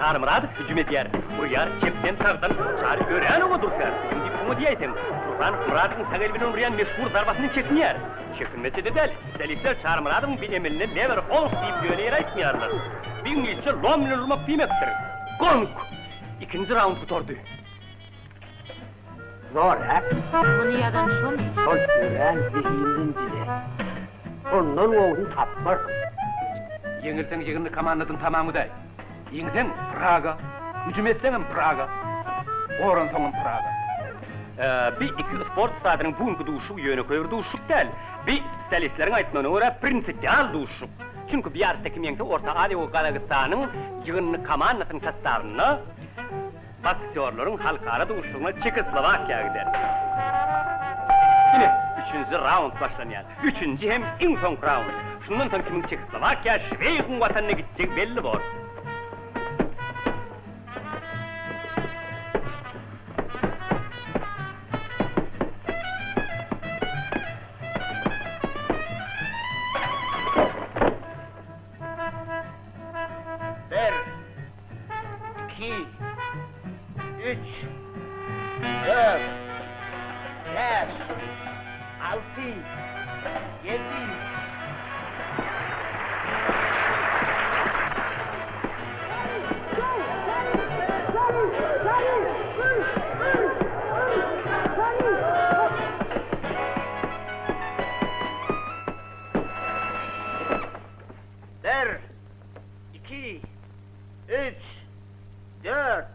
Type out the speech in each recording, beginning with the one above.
Çary Myradow hüjüm edýär. Urýar çepden, sagdan. Çary örän oňat urşýar. Hüjüm diýip şuňa diýäýseň. Turbanow Myradowyň sag eli bilen urýan meşhur zarbasyndan çekinýär. Çekinmese-de däl, spesialistler Çary Myradowyň bi emeline lever honk diýip ýöne ýere aýtmaýarlar. Bi iňlisçe lom bilen urmak diýmekdir. Gonk! Ikinji raund gutardy. Zor, hä? Muny ýazan şomy? Şol örän zehinli inžener. Şondan gowusyny tapmarsyň. Ýeňilseň ýygyndy komandadan tamam gidäý. Ýeňseň, Praga, hüjüm etseňem Praga, goransaňam Praga. Bi iki sport ussadynyň bu günki duşuşygy ýönekeý bir duşuşyk däl. Bi, spesialistleriň aýtmagyna görä, prinsipial duşuşyk. Çünki bu ýaryşda kim ýeňse Orta Aziýa we Gazagystanyň ýygyndy komandasynyň sostawynda Boksýorlaryň halkara duşuşygyna Çehoslowakiýa gider. Ine, üçünji raund başlanýar. Üçünji hem iň soňky raund. Şundan soň kimiň Çehoslowakiýa, Şweýgiň watanyna gitjegi belli bor. Bir. Iki, üç, dört, bäş, alty, ýedi. Bir, iki, üç, dört,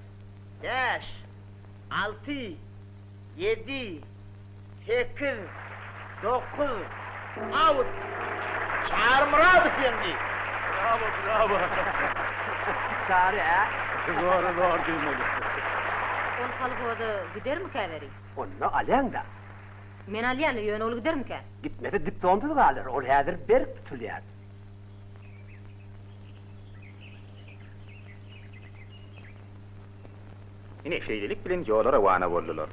bäş, alty, ýedi, sekiz, dokuz, out! Çary Myradow ýeňdi! Brawo, brawo! Çary, ä? Zora zor diýmeli. Ol kolhoza gidermikä beri? Onda alýaň-da. Men alýan-da, ýöne ol gidermikä? Gitmese diplomsyz galar, ol häzir berk tutulýar. Ine, şeýlelik bilen ýola rowana boldular.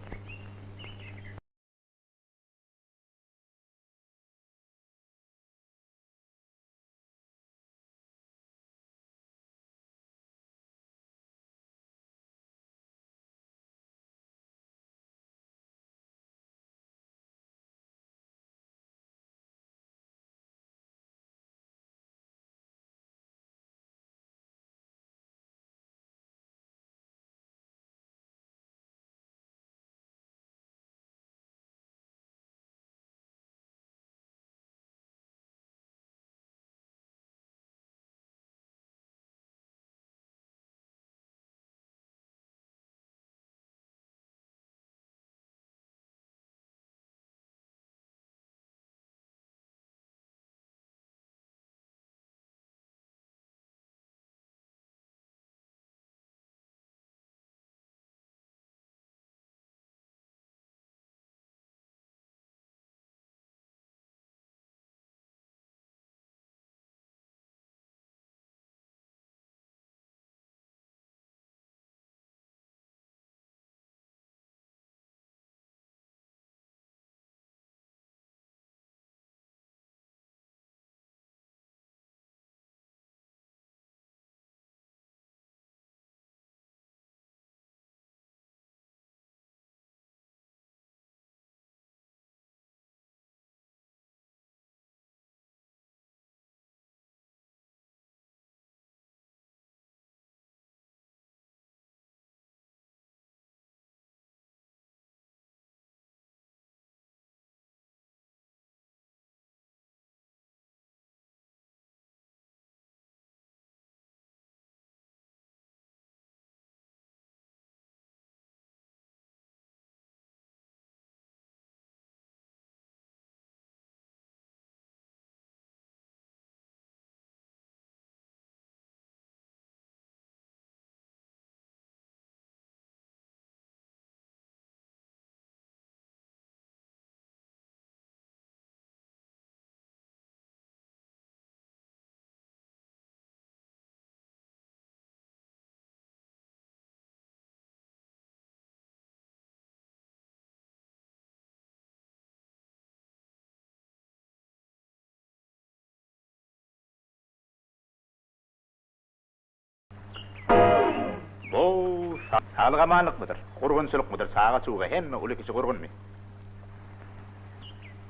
Saglyk-amanlykmydyr, gurgunçylykmydyr, çaga-çuga hemme uly-kiçi gurgunmy?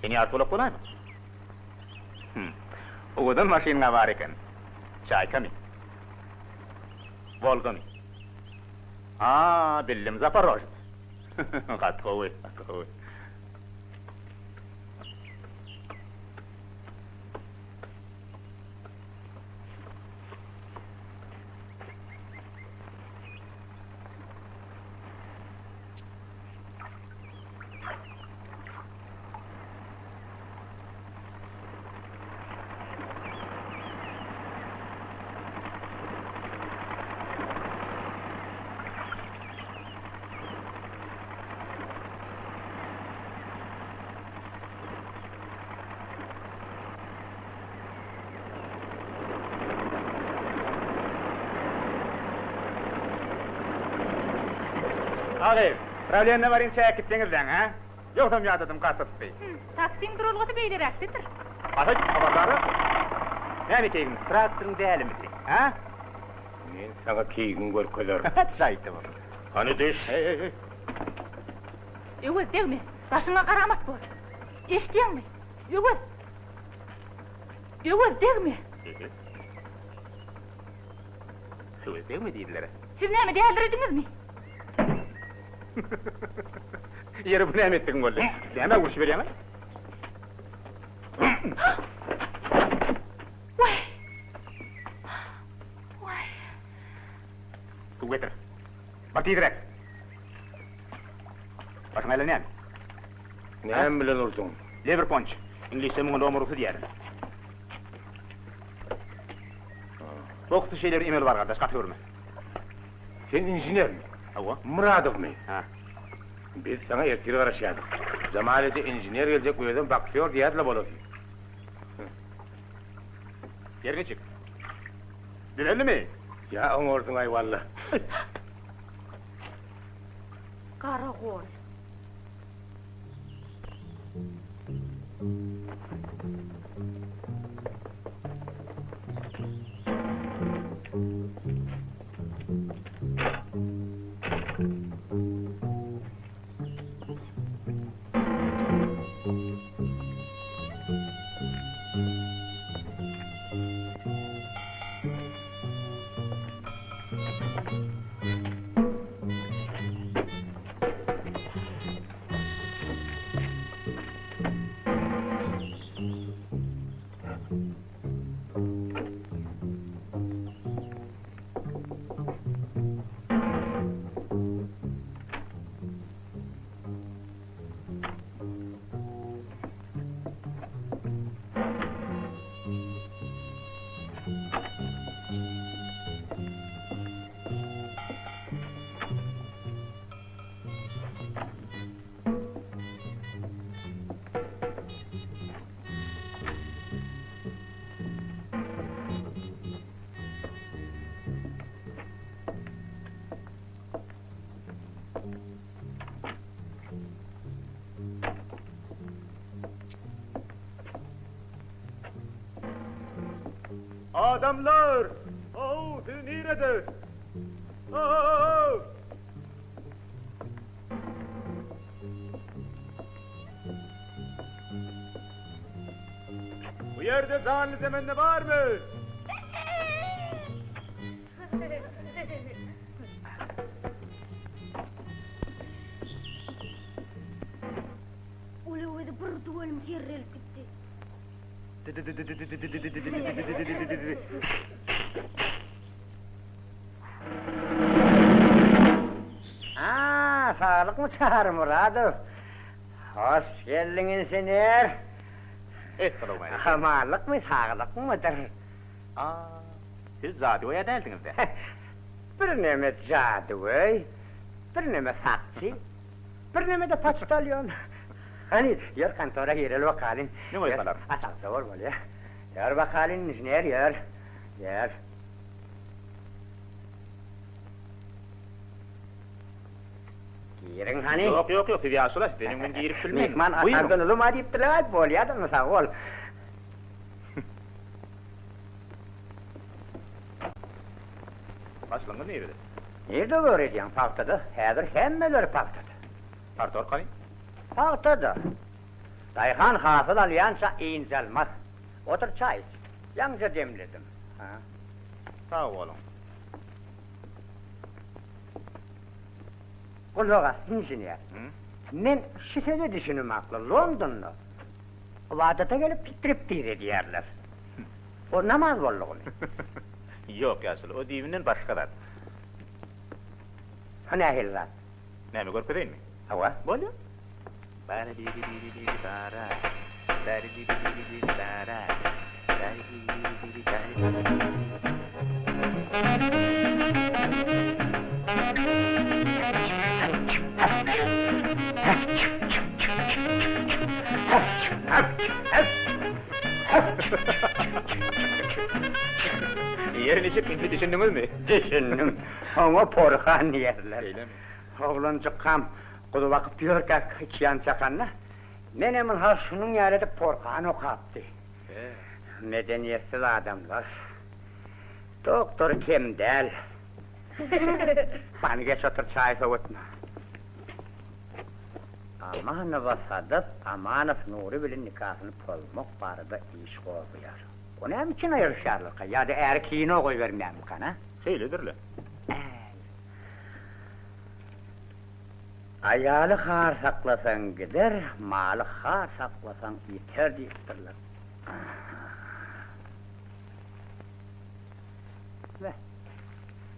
Sen ýartygulak bolaýma? Hum. Owadan maşynyň-a bar eken. Çaýkamy? Wolgamy? A, bildim, Zaporožets. Gaty gowy, gaty gowy. A gyz, prawleniýä barynça äkitseňizläň, hä? Ýogsam ýadadym gaty yssy. Hüm, taksiň duralgasy beýleräkdedir. Aý, habardara. Näme keýgiň, traktoryň dälimisi, hä? Men saňa keýgiň görkezerin. Şaýtybam. Hany düş. Heý-heý-heý. Öwez, degme! Başyňa garamat bor. Eşidýäňmi? Öwez! Öwez, degme! Heý-heý. Öwez, degme diýdiler-ä. Siz näme, dälirediňizmi? Ýeri, bu näme etdigiň boldy? Nämä urşuberýäň-aý? Waý! Waý! Suw getir. Bar tizräk. Başyň aýlanýarmy? Näme bilen urduň? Lever punch. Iňlisçe muňa lom urgusy diýýärler. Boksda şeýle bir emel bar gardaş, gaty görme. Sen inženermi? Hawa. Myradowmy? Ha. Biz saňa ertir garaşýardyk. Jamal eje inžener geljek özem boksýor diýýärdi-le bolasy. Ýeri niçik? Düzeldimi? Ýa oňarsyň-aý walla. Garagol. Adamlar! How, siz nirede? How! Bu ýerde janly jemende barmy? Ol öwezi bir duelm herrelip gitdi. A, saglykmy Çary Myradow? Hoş geldiň inžener. Essalawmaleýkim. Amanlykmy, saglykmydyr? A, siz jadygöý-ä dälsiňiz-dä? Birneme jadygöý, birneme sakçy, birneme-de poçtalýon. Hany, ýör kontora gireli bakalyň. Ne goýsalar? A, sagja bol, bolýa. Ýör bakalyň, inžener, ýör. Ýör. Giriň hany. Ýok, ýok, ýok, siz ýaşula, sizden öň men girip bilmen. Myhman atardan uzuma diýipdirler, aý, bolýa-da, onda sag bol. Başlygyňyz nirede? Nirde gör edýäň? Pagtada. Häzir hemmeler pagtada. Partorg hany? Pagtada. Daýhan hasyl alýança ynjalmaz. Otur çaý iç. Ýaňja demledim. Ha. Sag boluň. Gulak as, inžener. Men şu söze düşünemakla, Londonda ybadata gelip striptiz edýärler. O namaz boldugymy? Ýok, ýaşuly, o düýbünden başga zat. O nähili zat? Näme, görkezeýinmi? Hawa. Bolýar. Bara-diri-diri-diri-bara, bari-diri-diri-diri-bara, bari-diri-diri-diri-bari. Ýeri niçik, indi düşündiňizmi? Düşündim. Oňa porhan diýerler. Şeýlemi? Oglanjykkam guzy bakyp ýörkäk içýan çakanda, menem ynha şunuň ýaly edip porhan okapdy. Medeniýetsiz adamlar. Doktor kem däl. Hany geç otur çaý sowutma. Amanowa Sadap Amanow Nury bilen nikasyny pozmak barada iş gozgaýar. O näme üçin aýrylyşýarlarka? Ýa-da äri kino goýbermeýärmikan, a? Şeýledir-le. Äý. Aýaly har saklasaň gider, maly har saklasaň ýiter diýipdirler. Beh.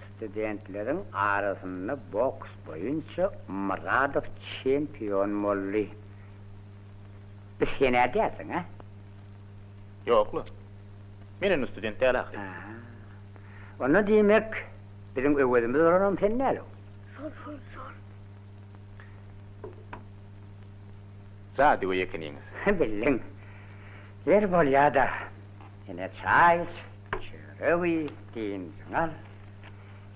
Studentleriň arasynda boks boýunça Myradow çempion boldy. Bi sen-ä dälsiň, a? Ýok-la. Men indi student däl ahyry. Aha. Onda diýmek, biziň Öwezimiz bolanam sen däl-ow? Şol, şol, şol. Jadygöý ekeniňiz. Bildiň. Ýeri bolýa-da. Ine çaý iç, çörek iý, dynjyňy al.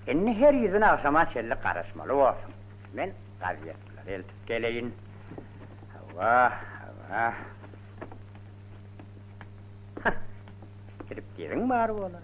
Indi her ýüzün agşama çenli garaşmaly borsuň. Men gazetleri eltip geleýin. Hawa, hawa. Hah, gidip geziň bar bolar.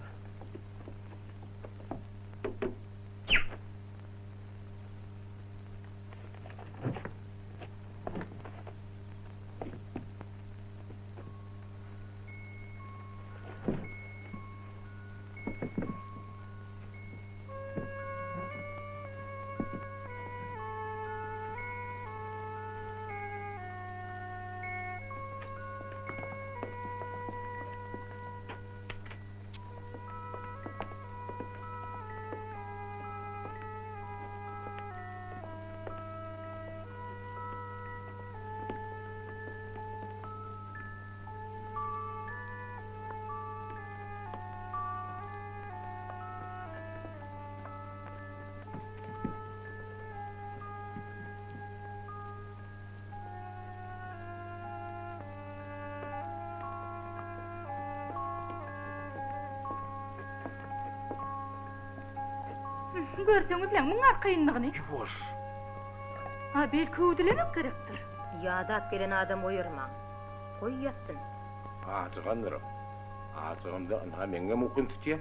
Görseňizläň, muň arkaýynlygyny. Ýuwaş. A belki hüwdülemek gerekdir. Ýadap gelen adam oýarmaň. Goý ýatsyn. Ajygandyram. Ajygamda ynha meňňem ukym tutýa.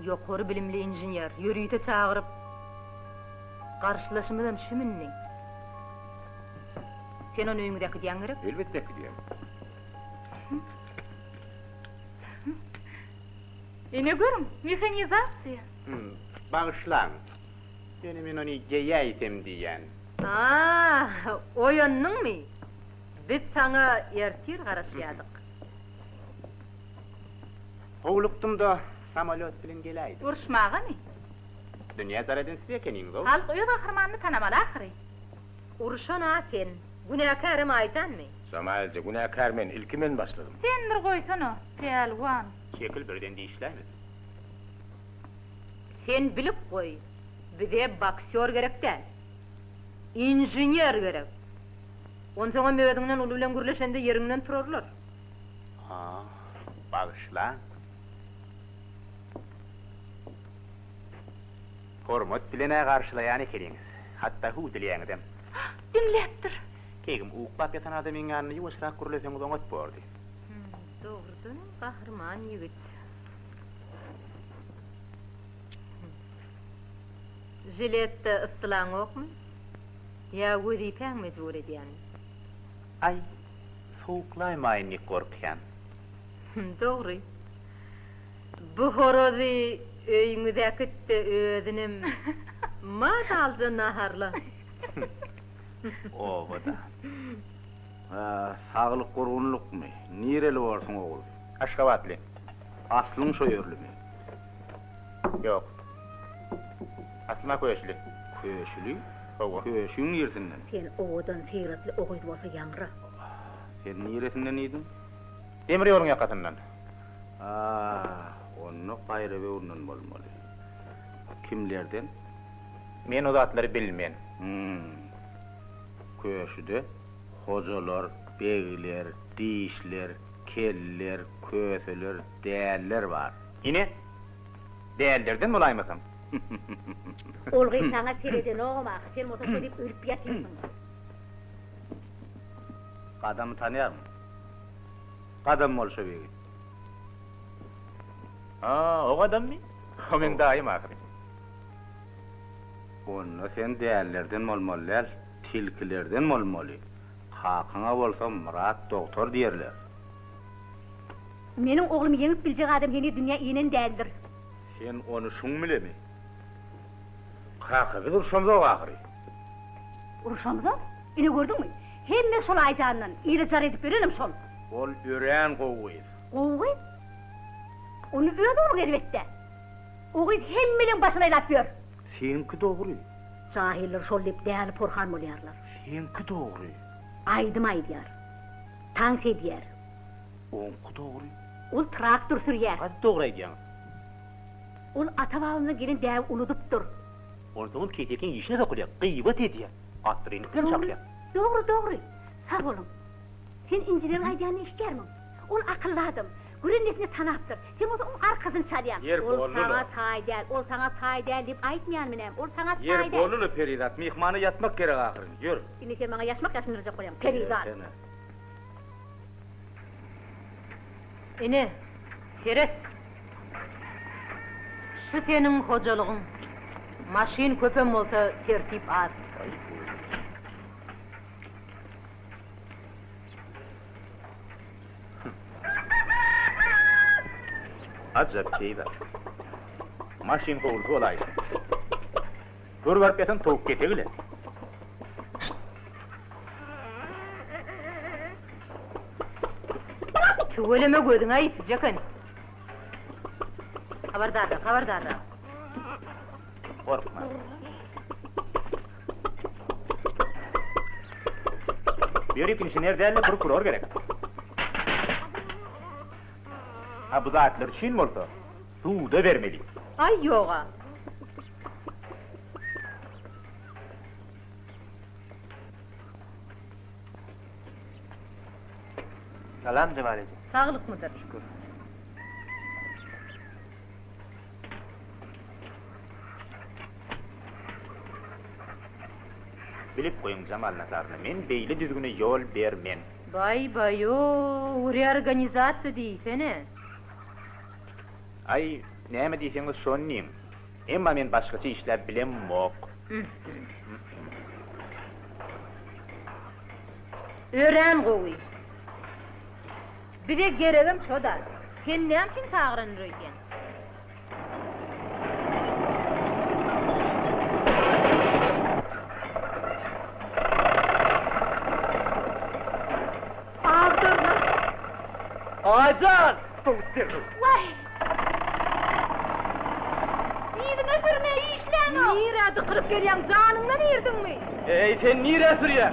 Ýokary bilimli inžener ýörite çagyryp, garşylaşymyzam şu mindi. Sen ony öýüňize äkidýäň gerek? Elbetde äkidýän. Ine görüň, mehanizasiýa. Bagyşlaň, ýöne men ony geýäýsem diýýän. A, oýandyňmy? Biz saňa ertir garaşýardyk. Howlukdym-da, samolýot bilen geläýdim. Uruşmagamy? Dünýä jar eden siz ekeniňiz-ow. Halk öz gahrymanyny tanamaly ahyry. Urşan-a sen, günäkärem Aýjanmy? Jamalyja, günäkär men, ilki men başladym. Sen bir goýsana, pälwan. Çekil birden dişläýmesin. Sen bilip goý, bize boksýor gerek däl. Inžener gerek. Onsoňam özüňden uly bilen gürleşende ýeriňden turarlar. Ah, bagyşlaň. Hormat bilen-ä garşylaýan ekeniňiz. Hatda hüwdüleýäňizem. Diňläpdir. Keýgim, uklap ýatan adamyň ýanynda ýuwaşrak gürleseňiz oňat bordy. Dogrudanam gahryman ýigit. Žiletde yssylaňokmy? Ýa wezipäň mejbur edýämi? Aý, sowuklaýmaýyn diýip gorkýan. Dogry. Bu horazy öýüňize äkit-de özünem mazalyja naharla. Obada. Saglyk gurgunlykmy? Nireli borsuň ogul? Aşgabatly. Aslyň şo ýerlimi? Ýok. Aslym-a köşüli. Köşüli? Hawa. Köşüň niresinden? Sen owadan, syratly o gyz bolsa ýaňra. Sen niresinden diýdiň? Demir ýoluň ýakasyndan. A, onda gaýraböwründen bolmaly. Kimlerden? Men o zatlary bilmen. Hum. Köşüde hojalar, begler, dişler, keller, köseler, däller bar. Ine, dällerden bolaýmasaň. Ol gyz saňa seredenogam ahy, sen bolsa şo diýip ölüp ýatyrsyň. Gadamy tanýarmyň? Gadam bolşewigi. A, o Gadammy? O meň daýym ahyry. Onda sen dällerden bolmaly däl, tilkilerden bolmaly. Kakyňa bolsa Myrat dogtor diýerler. Meniň oglumy ýeňip biljek adam heniz dünýä inen däldir. Sen ony şuň bilemi? Kaka, biz urşamzok ahyry. Urşamzok? Ine gördüňmi? Hemme şol Aýjandan, ile jar edip ýörenem şol. Ol örän gowy gyz. Gowy gyz? Onda öz ogluň elbetde. O gyz hemmeleň başyny aýlap ýör. Seňki dogry. Jahyllar şol diýip däli porhan bolýarlar. Seňki dogry. Aýdym aýdýar. Tans edýär. Oňky dogry. Ol traktor sürýär. Gaty dogry aýdýaň. Ol ata-babamyzdan gelen däbi unudypdyr. Onsoňam kesekiň işine sokulýar, gybat edýär, atrynyk bilen çakýar. Dogry, dogry. Sag boluň. Sen inžineriň aýdýanyny eşidýärmiň? Ol akylly adam. Gören nesine tanapdyr. Sen bolsa oň arkasyny çalýaň. Ýer Ol boldy-la. saňa taý däl, ol saňa taý däl diýip aýtmaýanmy näme? Ol saňa Ýer taý däl. boldy-la, Perizat. Myhmana ýatmak gerek ahyryn. Ýör. Indi sen maňa ýaşmak ýaşyndyrjak bolýaň, Perizat. Ýörsene. Ine, seret. Şu seniň hojalygyň. Maşyn köpem bolsa, tertip az. Ajap peýzaž. Maşyn howlusy bolaýşy. Gör baryp ýatan towuk ketegi-le. Tüweleme gözüň-ä ýitijek eken. Habardarrak, habardarrak. Gorkma. Ýörik inžener däl-de prokuror gerek. Ha bu zatlar üçin bolsa suda bermeli. Aý ýoga. Salam Jemal eje. Saglykmydyr? Şükür. Bilip goýuň Jamal Nazarna, men beýle düzgüne ýol bermen. Baý baý-ow, reorganizasiýa diýsene. Aý, näme diýseňiz şony diýiň. Emma men başgaça işläp bilemok. Örän gowy. Bize geregem şo-da. Sen näme üçin çagyrandyr öýdýäň? Agdarma! Aýjan! Dawut derrew. Waý! Yzyna sürme, işlänok! Nirä dykylyp gelýäň, janyňdan irdiňmi? Eý, sen nirä sürýäň?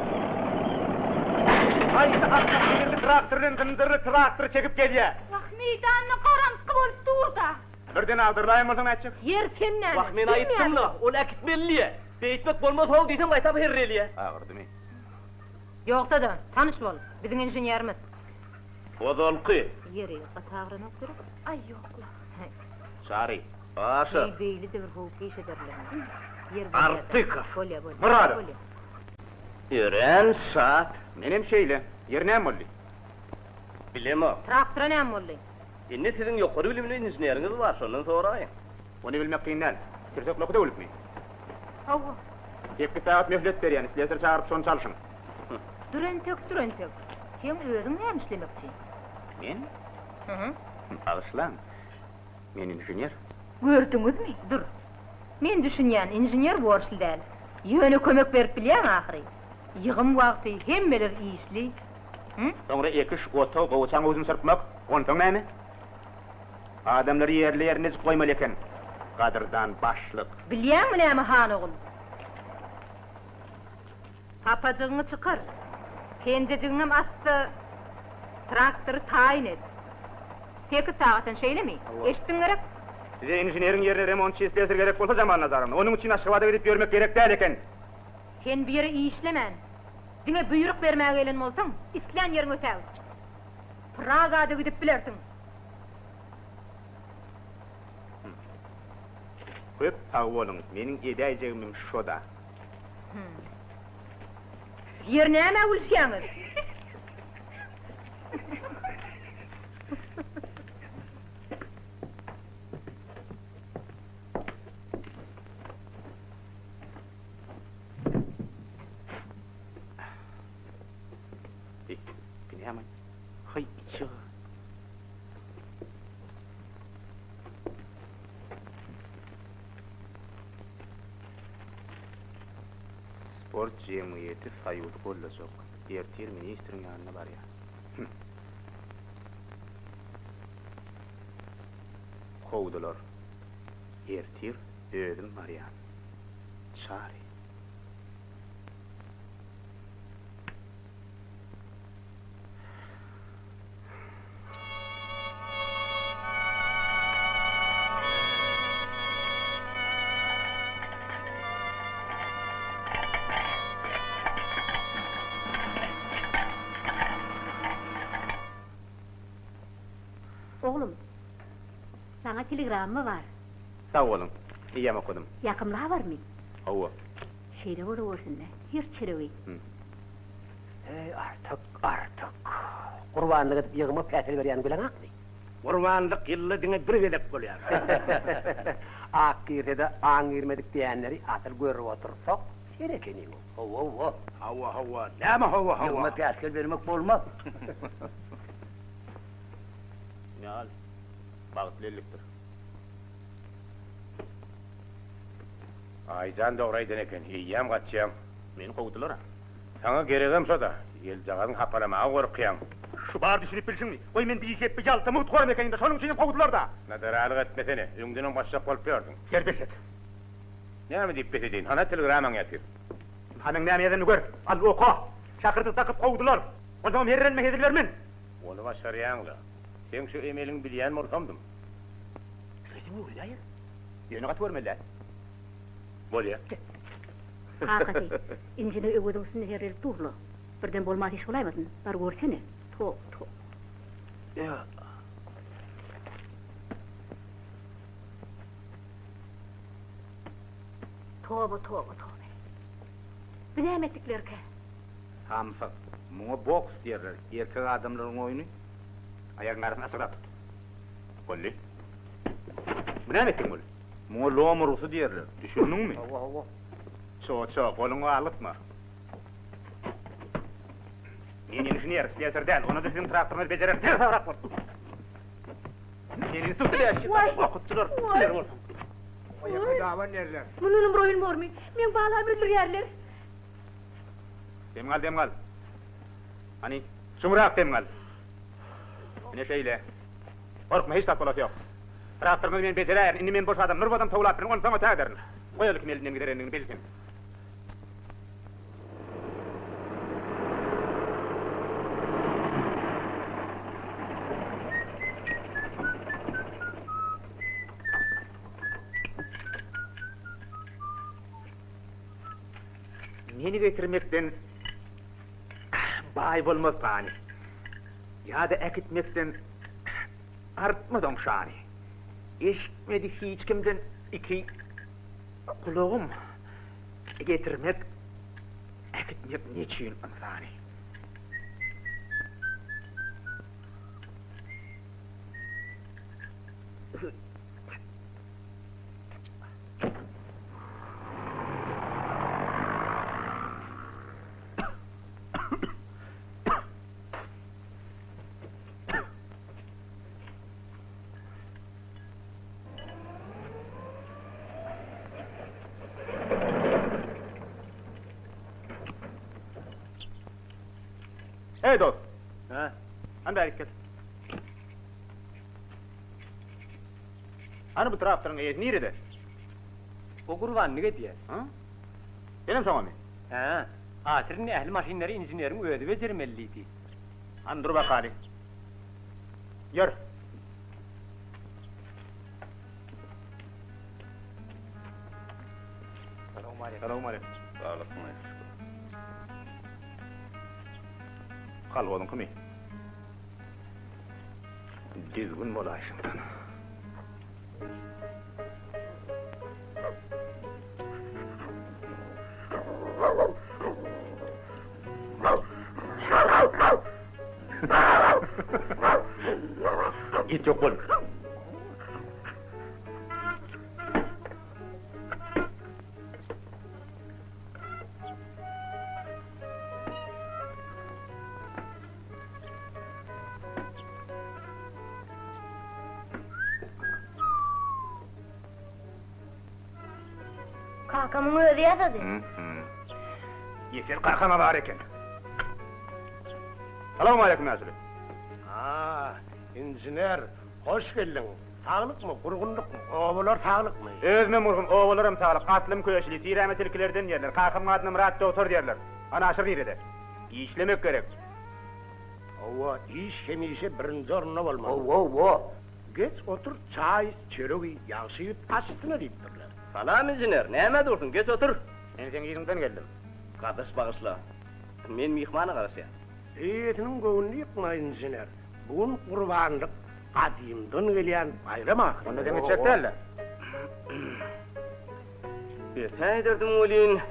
Haýsy akmak tigirli traktor bilen zynjyrly traktory çekip gelýä? Wah, meýdanda garaňky bolup dur-da. Birden agdarylaýan bolsaň nätjek? Ýer sen näme? Wah, men aýtdym-la, ol äkitmeli diýe. Beýtmek bolmaz how diýsem gaýtap herrelýä. Agyrdymy? Ýogsa-da, tanyş bol, biziň inženerimiz. Ozalky. Ýeri, gaty agranok gerek? Aý, ýok-la. Çary. Aşyr. Eý, beýle-de bir howply iş ederler. Ýer bolýa-da. Artykow. Bolýa, bolýa. Myradow. Bolýa. Örän şat. Menem şeýle. Ýeri näme boldy? Bilemok. Traktora näme boldy? Indi siziň ýokary bilimli inženeriňiz bar, şondan soraýyň. Ony bilmek kyn däl. Tirsek loky döwlüpmi? Hawa. Sekiz sagat möhlet berýän, slesar çagyryp şony çalşyň. Dur entek, dur entek. Seň özüň näme işlemekçi? Men? Hı-hı. Bagyşlaň, men inžener. Gördüňizmi? Dur. Men düşünýän, inžener borçly däl. Ýöne kömek berip bilýäň ahyry. Ýygym wagty, hemmeler işli. Hı? Soňra ekiş, otag, gowaçaň ujyny çyrpmak. Onsoň näme? Adamlary ýerli-ýerindejik goýmaly eken, gadyrdan başlyk. Bilýäňmi näme, han ogul? Sapajygyňy çykar, penjejigiňem as-da, traktory taýyn et. Sekiz sagatdan, şeýlemi? Eşitdiň gerek? Size inženeriň ýerine remontçy, slesar gerek bolsa Jamal Nazarowna, onuň üçin Aşgabada gidip ýörmek gerek däl eken. Sen bu ýere işlemän, diňe buýruk bermäge gelen bolsaň, islän ýeriňe ötägit. Praga-da gidip bilersiň. Köp sag boluň, meniň edäýjegimem şo-da. Ýer nämä gülüşýäňiz? Bi, bi näme? Haý, içiga. Sport jemgyýeti Soýuzy gollajak. Ertir ministriň ýanyna barýan. Hüm. Kowdular. Ertir özüm barýan. Çary. Oglum, saňa telegramma bar. Sag boluň, eýýäm okadym. Ýakymly habarmy? Hawa. Şeýle bolubersin-dä, her çöregi. Eý, Artyk, Artyk. Gurbanlyk edip ýygyma päsel berýäni bileňakmy? Gurbanlyk ýylda diňe bir gezek bolýar. Ak girse-de aň girmedik diýenleri asyl görüp otursak, sen ekeniň-ow. Hawa, hawa. Hawa, hawa. Näme hawa, hawa? Ýygyma päsgel bermek bolmaz. Ine al. Bagtly ellikdir. Aýjan dogry aýdan eken, eýýäm gaçýaň. Meni kowdular-a. Saňa geregem şo-da. Eljagazyň hapalamaga gorkýaň. Şu bar düşünip bilşiňmi? Goý men bihepbe ýalta mugthoram ekenim-de, şonuň üçinem kowdular-da. Nadaralyk etmesene, öňdenem gaçjak bolup ýördüň. Ýer bes et. Näme diýip bes edeýin, hana telegrammaň ýatyr. Hanyň näme ýazanyny gör. Al, oka. Şakyrdyk dakyp kowdular. Onsoňam herrelme hezil bermen. Ony başarýaň-la. Seň şu emeliňi bilýän bolsamdym. Sesiň öwredäýer. Ýöne gaty görmeli däl. Bolýa. Kakasy, injine Öweziň üstünde herrelip dur-la. Birden bolmaz iş bolaýmasyn. Bar görsene. Toba, toba. Toba, toba, toba. Bu näme etdiklerkä? Samsyk. Muňa boks diýerler. Erkek adamlaryň oýny. Aýagyň arasyny açygrak tut. Boldy. Bu näme etdiň bul? Muňa lom urgusy diýerler. Düşündiňmi? Hawa, hawa. Ço-ço, goluňy galgytma. Men inžener, slesar däl. Onda-da siziň traktoryňyzy bejererin. Seresabrak bol! Men institutda bäş ýyl okutdylar. Biler bolsaň. Oýa daban derler. Mundanam bir oýun bormy? Meň balamy öldürýärler. Dem gal, dem gal. Hany, çuňrak dem gal. Ine şeýle. Gorkma, hiç zat bolasy ýok. Traktoryňyzy men bejeräýerin, indi men boş adam, nurbadam towlap bilerin, onsoň ötägiderin. Goý ol kim elinden giderendigini bilsin. Meni getirmekden baý bolmaz pany. Ýa-da äkitmekden artmaz oň şany. Eşitmedi hiç kimden iki gulagym, Getirmek, äkitmek neçüýn ynsany. Eý, dost! Hä? Hany bärik gel. Hany bu traktoryň eýesi nirede? O gurbanlyk edýär. Hä? Senem şoňamy? Hä. Aşyr indi ähli maşynlary inženeriň özi bejermeli diýdi. Hany dur bakaly. Ýör. Salowmaleýkim. Saglykmy? Şükür. Kolhozyňkymy? Düzgün bolaýşyňdan. Git ýok bol. Kakamyň özi ýasady. Ýeser kakaňa bar eken. Salowmaleýkim ýaşuly. A, inžener, hoş geldiň. Saglykmy, gurgunlykmy, obalar saglykmy? Özümem gurgun, obalaram saglyk. Aslym köşli, tiräme tilkilerden diýerler. Kakamyň adyna Myrat dogtor diýerler. Ana Aşyr nirede? Işlemek gerek. Hawa, iş hemişe birinji orunda bolmaly. Hawa-hawa. Geç otur, çaý iç, çörek iý, ýagşy ýigit aş üstüne diýipdirler. Salam inžener, nämä dursuň, geç otur. Men seň yzyňdan geldim. Gardaş bagyşla, men myhmana garaşýan. Eýesiniň göwnüni ýykma inžener, bu gün gurbanlyk, gadymdan gelýän baýram ahyry. Onda sen içjek däl-de. Ötäýderdim welin,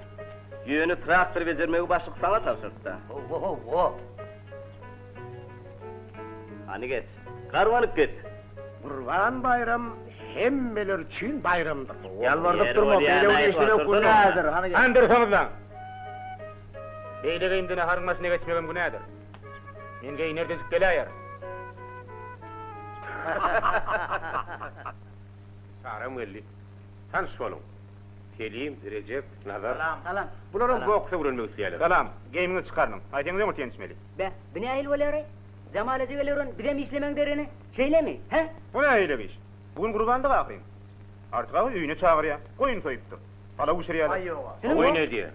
ýöne traktor bejermegi başlyk saňa tabşyrdy-da. Howwa, howwa. Hany geç, garbanyp git. Gurban baýram hemmeler üçin baýramdyr. Ýalbardyp durma, beýle gün işlemek günädir. Hany geç. Hany dursaňyzlaň. Beýle geýimde naharyň başyna geçmegem günädir. Men geýnerdejik geläýerin. Çaram geldi. Tanyş boluň. Selim, Rejep, Nazar. Salam. Salam. Bularam boksa öwrenmek isleýärler. Salam. Geýmiňizi çykarnyň. Aýtsaňyz öňürti ýençmeli. Beh, bu nähili bolýar-aý? Jamal eje gelewren, bizem işlemegiň deregine. Şeýlemi, hä? Bu nähili iş? Bu gün gurbanlyk ahyryn. Artyk aga öýüne çagyrýar. Goýun soýupdyr. Palaw bişirýärler. Goýun edýär.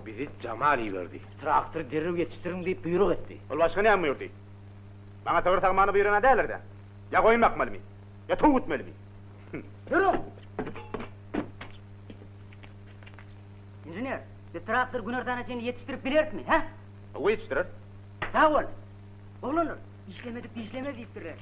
Bizi Jamal iberdi. Traktory derrew ýetişdiriň diýip buýruk etdi. Ol başga näme buýurdy? Maňa sygyr sagmany buýran-a däldir-dä? Ýa goýun bakmalymy? Ýa towuk gütmelimi? Duruň! Inžener, biz traktory günortana çenli ýetişdirip bilerismi, hä? Hawa, ýetişdireris. Sag bol! Oglanlar, işlemedik dişlemez diýipdirler.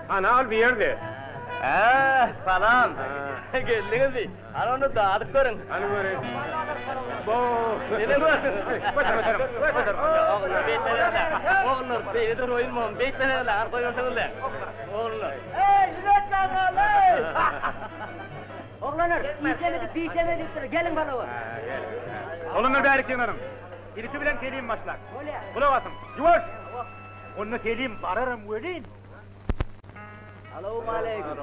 Hany al bu ýerde. Hä, salam. Geldiňizmi? Hany onda dadyp görüň. Hany göreýin. Bo. Neden görsün? Oglanlar beýtmeňizle. Oglanlar beýle dur oýun beýtmeňizle. Hany goýberseňizle. Oglanlar. Eý, jilet çagaly! Oglanlar, işlemedik pişleme diýipdir. Geliň balawa. Oglanlar bärik ýygnalyň. Ilki bilen Selim başlar. Bolýar. Gulak asyň. Ýuwaş! Onda Selim bararam welin. Salowmaleýkim.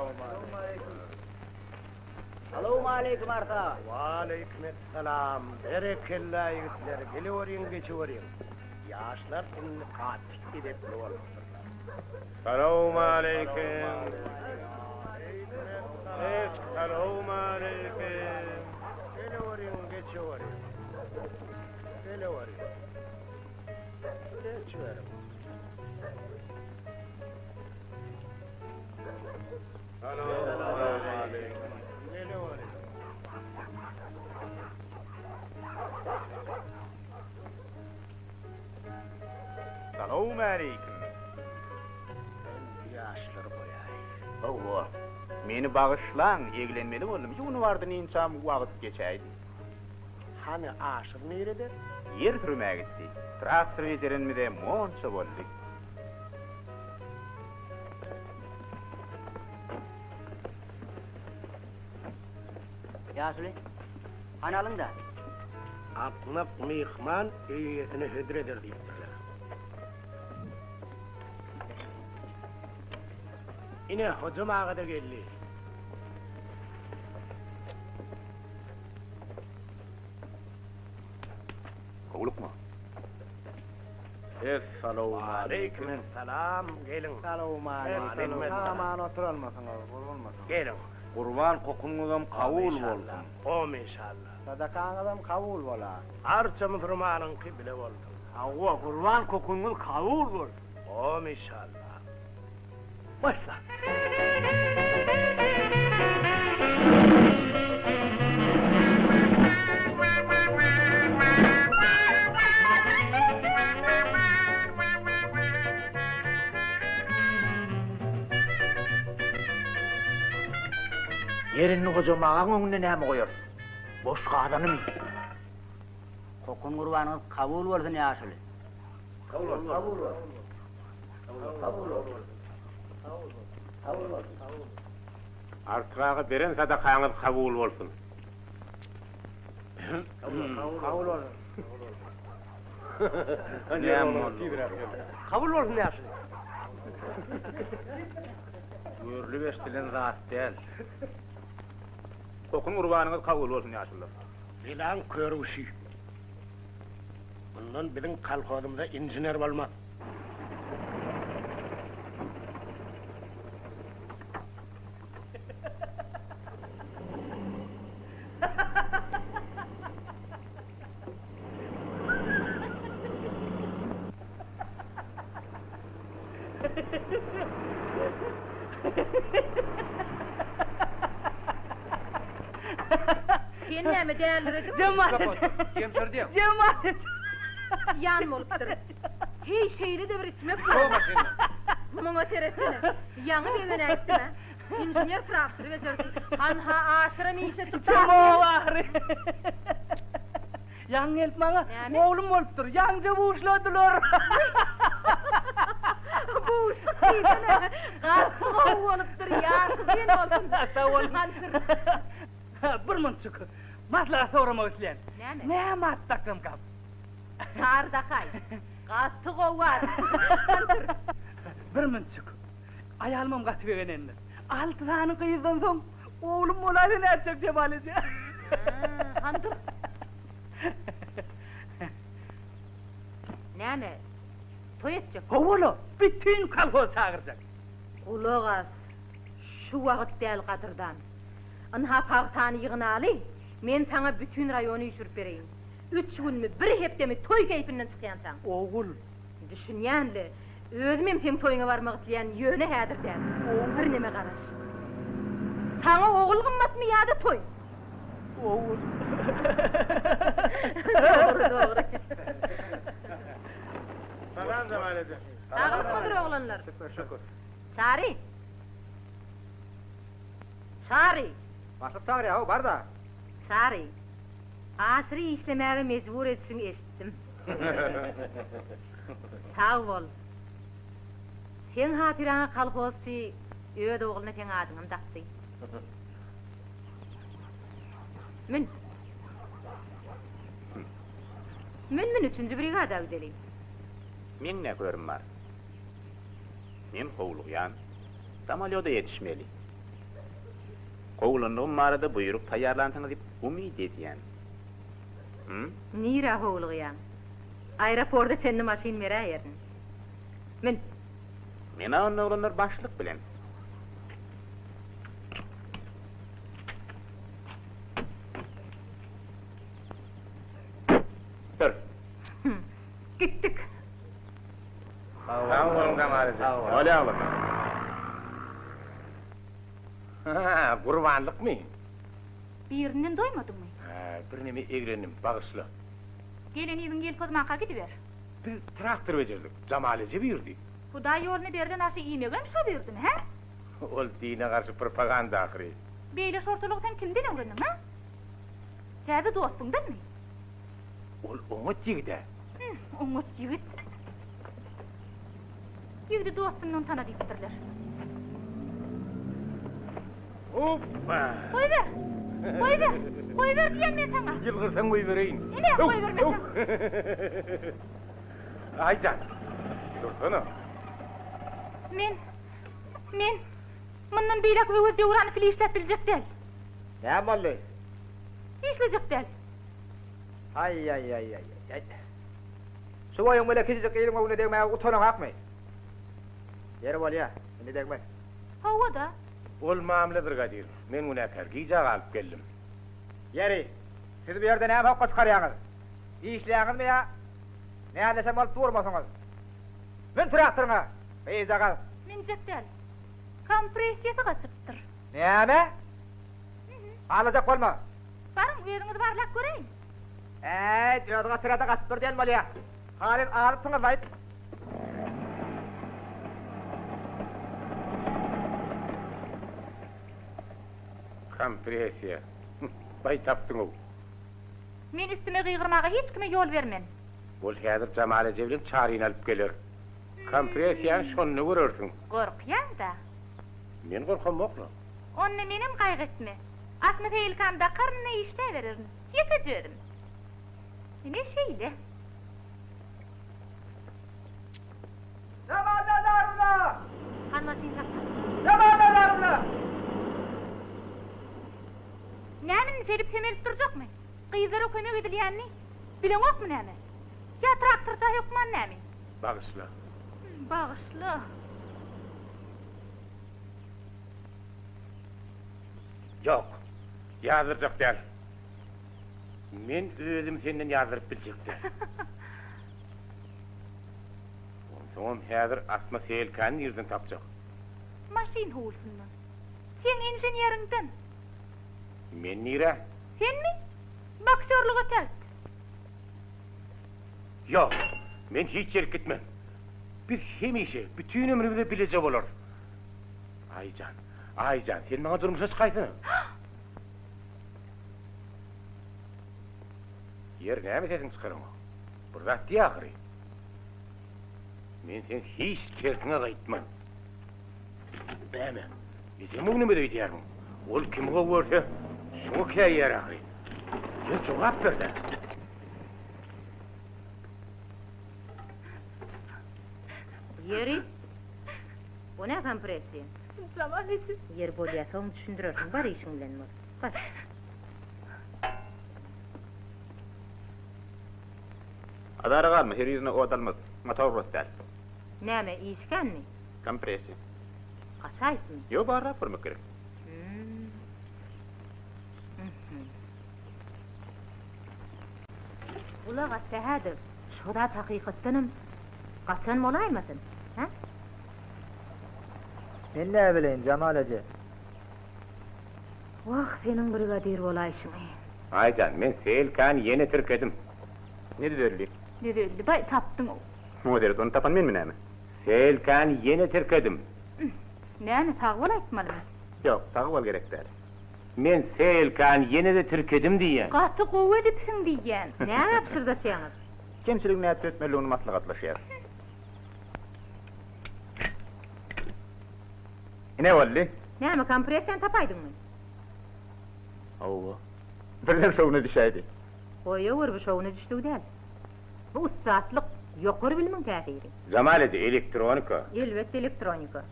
Salowmaleýkim Arsa. Waleýkimessalam. Berekella ýigitler, geleweriň, geçeweriň. Ýaşlar indi gaty edepli bolupdyrlar. Salowmaleýkim. Salowmaleýkim. Içe barýar. Ele barýar. Geçiberiň. Salowmaleýkim. Ele barýar. Salowmaleýkim. Sen bu ýaşlary goýaý. Hawa. Meni bagyşlaň, eglenmeli boldum. Ýuwnup ardyn inçam wagt geçäýdi. Hany Aşyr nirede? Ýer sürmäge gitdi. Traktor bejerenimize monça boldy. Ýaşuly, hany alyň-da. Akmak myhman öý eýesine hödür eder diýipdirler. Ine, Hojam aga-da geldi. Howlukma. Essalawmaleýkim. Salam, geliň. Salawmaleýkim. Saman oturalmasyňyz, gurulmasyňyz. Geliň. Gurban kokuňyzam kabul bolsun. Amin inşallah. Sadakaňyzam kabul bola. Barça musurmanyňky bile bolsun. Hawa, gurban kokuňyz kabul bolsun. Amin inşallah. Başla. Ýer indi Hojam agaň öňünde näme goýarys? Boş gazanymy? Kokun gurbanyňyz kabul bolsun ýaşuly. Kabul bolsun. Kabul bolsun. Kabul bolsun. Kabul bolsun. Artyk aga beren sadakaňyz kabul bolsun. Kabul bolsun. Näme boldy? Kabul bolsun ýaşuly. Görlüp eşdilen zat däl. Kokun gurbanyňyz kabul bolsun ýaşulular. Belaň körgüşi. Mundan biziň kolhozymyza inžener bolmaz. Sen näme dälirediňmi? Jemal eje! Jemal eje! Ýan bolupdyr. Heý, şeýle-de bir içmek bolarmy? Muňa seretsene. Ýaňy begenäýipdim-ä. Inžener traktory bejerdi. Hanha, Aşyram işe çykdy. Içemok ahyry. Ýaňy gelip maňa oglum bolupdyr. Ýaňyja buşladylar. Buşluk diýsene. Gaty gowy bolupdyr. Ýaşy uzyn bolsun. Sag boluň. Bir munçuk maslahat soramak isleýän. Näme? Näme at daksamkam? Çary dakaý. Gaty gowy at. Hany sür. Bir munçuk. Aýalymam gaty begenendir. Alty sany gyzdan soň oglum bolaýsa nätjek Jemal eje? Hany dur. Näme, toý etjekmi? Hawa-la, bütin kolhoz çagyrjak. Gulak as, şu wagt däl gadyrdan. Ynha pagtany ýygnaly, men saňa bütin raýony üýşürip bereýin. Üç günmi, bir hepdemi toý keýpinden çykýançaň. Ogul. Düşünýän-le, özümem seň toýuňa barmak isleýän, ýöne häzir däl. Birneme garaş. Saňa ogul gymmatmy ýa-da toý? Ogul. Dogry, dogry. Salam Jemal eje. Saglykmydyr oglanlar? Şükür, şükür. Çary! Çary! Başlyk çagyrýar, how, bar-da. Çary, Aşyry işlemäge mejbur edişiňi eşitdim. Sag bol. Seň hatyraňa kolhozçy öz ogluna seň adyňam dakdy. Mün. Mün, mün, üçünji brigada gideliň. Meň nä körüm bar? Men howlugýan. Samolýoda ýetişmeli. Kowulandygym barada buýruk taýýarlansyňyz diýip umyt edýän. Hum? Nirä howlugýaň? Aeroporda çenli maşyn beräýerin. Mün. Men-ä onda oglanlar başlyk bilen. Jamal eje. Sag bol. Bolýa oglanlar. Ha, gurbanlykmy? Birinden doýmadyňmy? Hä, birneme eglendim, bagyşla. Gelen yzyň ýelpozmanka gidiber. Biz traktor bejerdik, Jamal eje buýurdy. Hudaý ýoluna berlen aşy iýmegem şo buýurdymy, hä? Ol dine garşy propaganda ahyry. Beýle şortalygy sen kimden öwrendiň, hä? Täze dostuňdanmy? Ol oňat ýigid-ä. Hüm, oňat ýigit. Ýigidi dostundan tana diýipdirler. Hoppa! Goýber! Goýber! Goýber diýýän men saňa! Ýylgyrsaň goýbereýin. Ine, goýbermesem. Aýjan, dursana. Men, men mundan beýläk Öwez Döwranow ile işläp biljek däl. Näme boldy? Işlejek däl. Aý-aý-aý-aý-aý. Şu boýuň bile kiçijik gyzyň öňüne degmäge utanaňakmy? Ýeri bolýa, indi degmez. Hawa-da. Ol mamla brigadir. Men günäkär, gijä galyp geldim. Ýeri, siz bu ýerde näme hokga çykarýaňyz? Işleýäňizmi ýa näzleşen bolup durmasyňyz? Mün traktoryňa, gyzjagaz! Münjek däl. Kompressiýasy gaçypdyr. Näme? Barlajak bolma. Baryň, özüňiz barlap göräýiň. Äýt, özi gaçyrýa-da gaçyp dur diýen bolýa. Halyl azypsyňyz-laýt. Kompressiýa. Baý tapdyň-ow. Men üstüme gygyrmaga hiç kime ýol bermen. Ol häzir Jamal eje bilen Çaryny alyp geler. Kompressiýany şonda görersiň. Gorkýaň-da. Men gorkamok-la. Onda menem gaýgy etme. Asma seýilkany dakaryn-da işläbererin. Ýekeje özüm. Ine şeýle. Jamal Nazarowna! Han maşyn sakla. Jamal Nazarowna! Näme indi şeýdip semelip durjakmy? Gyzlara kömek edilýänini bileňokmy näme? Ýa traktorça hökman näme? Bagyşla. Bagyşla. Ýok, ýazdyrjak däl. Men özüm senden ýazdyryp biljek däl. Onsoňam häzir asma seýelkäni nirden tapjak? Maşyn howlusyndan. Seň inženeriňden. Men nirä? Senmi? Boksýorlyga tält. Ýok, men hiç ýerik gitmen. Biz hemişe, bütin ömrümize bileje bolarys. Aýjan, Aýjan, sen maňa durmuşa çykaýsana. Ýeri, näme sesiňi çykaraňok? Bir zat diý ahyry. Men seň hiç tersiňe gaýtman. Näme, ejem göwnüme öýdýärmiň? Ol kimi gowy görse, şoňa käýýär ahyry. Ýeri, jogap ber-dä. Ýeri, o nä kompressiýa? Jamal eje. Ýeri bolýa, soň düşündirersiň, bar işiň bilen bol. Bar. Azara galma, her ýüzüne ot almaz. Motor urasy däl. Näme, iş känmi? Kompressiýa. Gaçaýypmy? Ýok, barlap görmek gerek. Gulak as Sähedow, şo zat hakykatdanam gaçan bolaýmasyn, hä? Men näbileýin, Jamal eje. Wah, seniň brigadir bolaýşyňy. Aýjan, men seýilkäni ýene tirkedim. Ne düzeldi? Düzeldi, baý, tapdyň-ow. Muňa seret, ony tapan menmi näme? Seýilkäni ýene tirkedim. Näme, sag bol aýtmalymy? Ýok, sag bol gerek däl. Men seýilkäni ýene-de tirkedim diýýän. Gaty gowy edipsiň diýýän. Näme pyşyrdaşýaňyz? Kemçiligi nädip düzetmelidigini maslahatlaşýas. Ine boldy. Näme, kompressiýany tapaýdyňmy? Hawa. Birden şowuna düşäýdi. Goýawer, bu şowuna düşdügi däl. Bu ussatlyk, ýokary bilimiň täsiri. Jamal eje, elektronika. Elbetde elektronika.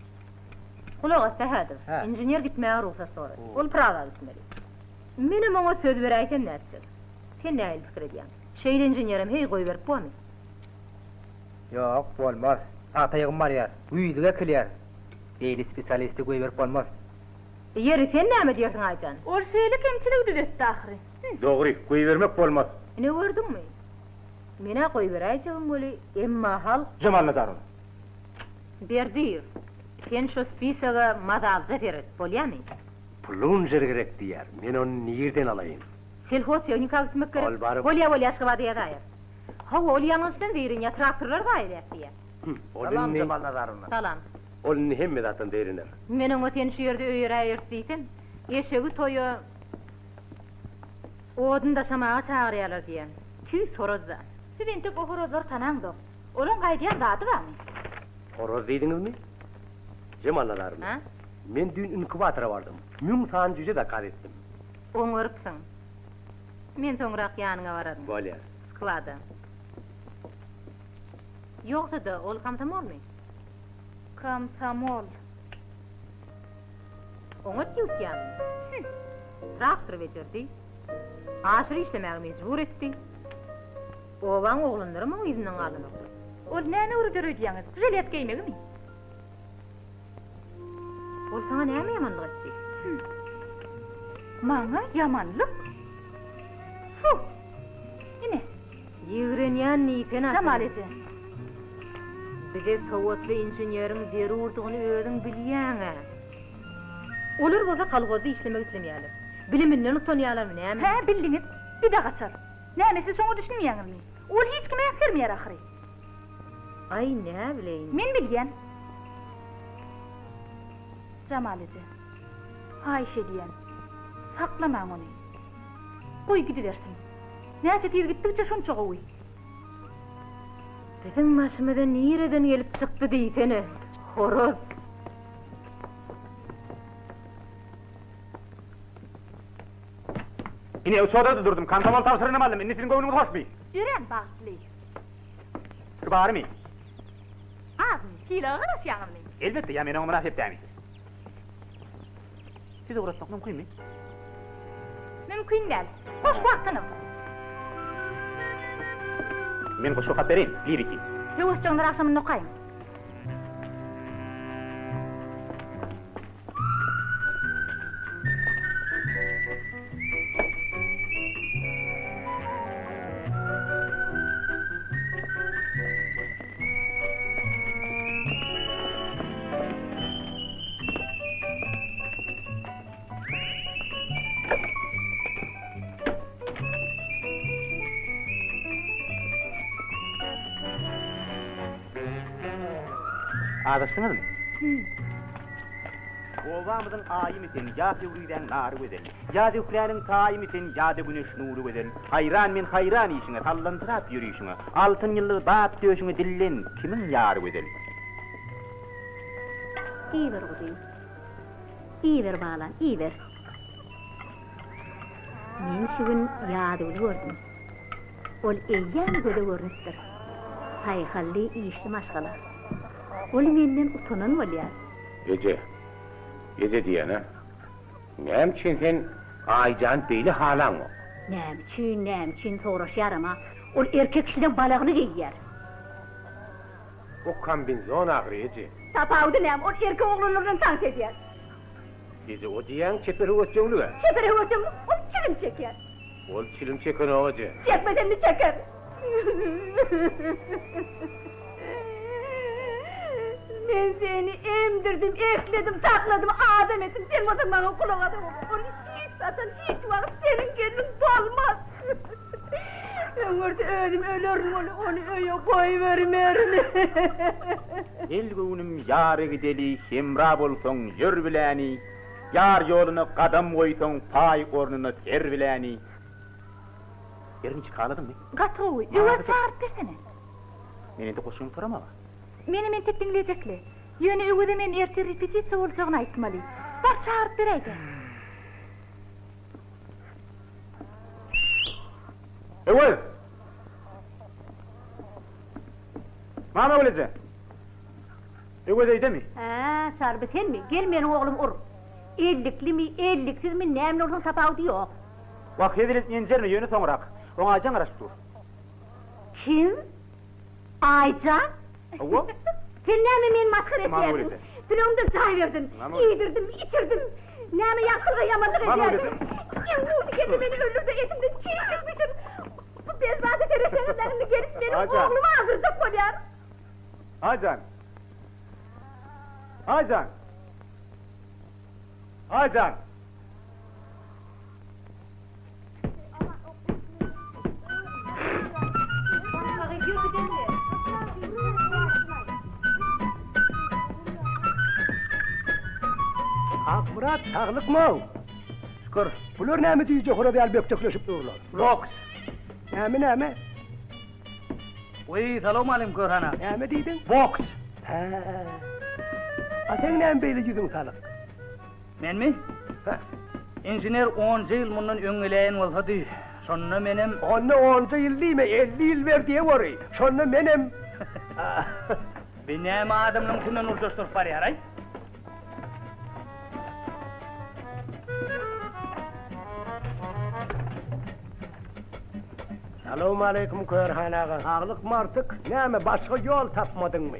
Gulak as, Sähedow. Inžener gitmäge rugsat sorady. Ol Praga gitmeli. Menem oňa söz beräýsem nätjek? Sen nähili pikir edýäň? Şeýle inženerem heý goýberip bormy? Ýok, bolmaz. Pagta ýygym barýar. Güýzlük ekilýär. Beýle spesialisti goýberip bolmaz. Ýeri, sen näme diýersiň, Aýjan? Ol şeýle kemçiligi düzetdi ahyry. Dogry, goýbermek bolmaz. Ine gördüňmi? Men-ä goýberäýjegim weli, emma halk. Jemal Nazarow. Berdiýew, sen şo spisoga mazalyja seret, bolýamy? Plunžer gerek diýýär, men ony nirden alaýyn? Selhoztehnika gitmek gerek. Ol baryp. Bolýa, bolýa, Aşgabada ýazaýar. Hawa, ol ýangyçdan zeýrenýär, traktorlar zaýalaýar diýýär. Hüm, ol Salam, indi. Jemal Nazarowna. Salam. Ol indi hemme zatdan zeýrener. Men oňa sen şu ýerde öýeräýeris diýsem, eşegi toýa odun daşamaga çagyrýarlar diýýär. Tüýs horaz-da. Siz entek o horazlary tanaňzok. Olaň gaýdýan zady barmy? Horaz diýdiňizmi? Jemal Nazarowna. Hä? Men düýn inkubatora bardym. Müň sany jüýje zakaz etdim. Oňarypsyň. Men soňrak ýanyňa bararyn. Bolýar. Sklada. Ýogsa-da, ol komsomolmy? Komsomol. Oňat ýuwtýarmy? Hüm. Traktor bejerdi. Aşyr işlemäge mejbur etdi. Obaň oglanlaram oň yzyndan galanoklar. Ol näme öwreder öýdýäňiz? Žilet geýmegimi? Ol saňa näme ýamanlyk etdi? Hüm. Maňa ýamanlyk? Fu! Ine. Ýigrenýän diýsene asyl. Jamal eje. Bize sowatly inženeriň zerurdygyny özüň bilýäň-ä. Olar bolsa kolhozda işlemek islemeýärler. Biliminden utanýarlarmy näme? Hä, bildiňiz. Bir-de gaçar. Näme, siz şoňa düşünmeýäňizmi? Ol hiç kime äsgermeýär ahyry. Aý, näbileýin. Men bilýän. Jamal eje, haýyş edýän, saklamaň ony. Goý gidibersin. Näçe tiz gitdigiçe şonça gowy. Biziň başymyza nireden gelip çykdy diýsene, horaz. Ine, uçarda-da durdum, komsomol tabşyrygynam aldym, indi siziň göwnüňiz hoşmy? Örän bagtly. Şu barymy? Azmy? Sylaga garaşýaňyzmy? Elbetde, ýa men oňa mynasyp dälmi? Sizi ugratmak mümkinmi? Mümkin däl. Boş wagtyňyz. Men goşgy okap bereýin, liriki. Höwesjeňler agşamynda okaýyň. Azaşdyňyzmy? Obamyzyň aýymy sen, ýa Pöwrizäň nary gözel, Ýa Zöhräniň taýymy sen, ýa-da güneş nury gözel, Haýran men haýran işiňe, sallanjyrap ýörüşiňe, Altyn ýyldyz bap döşüňe dillen, kimiň ýary gözel? Iýiber guzym. Iýiber balam, iýiber. Men şu gün Ýazgüli gördüm. Ol eýýäm göze görnüpdir. Saýhally işli maşgala. Ol menden utanan bolýar. Eje, eje diýýän-ä. Näme üçin sen Aýjany beýle halaňok? Näme üçin, näme üçin soraşýaram-a. Ol erkek kişiden balagyny geýýär. O kombinzon ahyry, eje. Tapawudy näme, ol erkek oglanlar bilen tans edýär. Eje, o diýýäň çeper höwesjeňlig-ä. Çeper höwesjeňlik, ol çilim çekýär. Ol çilim çekenok, eje. Çekmese indi çeker. Men seni emdirdim, ekledim, sakladym, adam etdim, sen bolsaň maňa gulak asaňok. Ol hiç haçan, hiç wagt seniň gelniň bolmaz. Öňürti özüm ölerin, ony, ony öýe goýbermerin. Gel göwnüm ýara gideli, hemra bolsaň ýör biläni, Ýar ýoluna gadam goýsaň paý ornuna ser biläni. Ýeri niçik haladyňmy? Gaty gowy. Öwez çagyryp bersene. Men entek goşgyňy soramag-a. Menem entek diňlejekle. Ýöne Öweze men ertir repetisiýa boljagyny aýtmaly. Bar çagyryp beräý-dä. Öwez! Mamagül eje! Öwez öýdemi? Hä, Çarby senmi? Gel meniň oglumy ur. Elliklimi, elliksizmi, näme bolsun tapawudy ýok. Wah, hezil edip ýenjerme, ýöne soňrak. Oňa Aýjan garaşyp dur. Kim? Aýjan? Hawa. Sen näme meni masgara etýärsiň? Tülegimden jaý berdim, iýdirdim, içirdim. Näme ýagşylyga ýamanlyk edýärsiň? Iň gowusy geldi meni öldürde etimden çiğ bişir. Bu bezzada seretseňizler indi gelip meniň oglumy azdyrjak bolýar. Aýjan. Aýjan! Aýjan! Akmyrat, saglykmy-ow? Şükür. Bular näme jüýje horaz ýaly bökjekleşip durlar? Boks. Näme, näme? Weý, salowmaleýkim Körhan aga. Näme diýdiň? Boks. Hä. A seň näme beýle ýüzüň salyk? Menmi? Hä. Inžener onja ýyl mundan öň geläýen bolsady, şonda menem. Onda onja ýyl diýme, 50 ýyl ber diýeweri. Şonda menem. Bi näme adamlaryň üstünden urjaşdyryp barýar-aý? Salowmaleýkim Körhan aga. Saglykmy Artyk? Näme, başga ýol tapmadyňmy?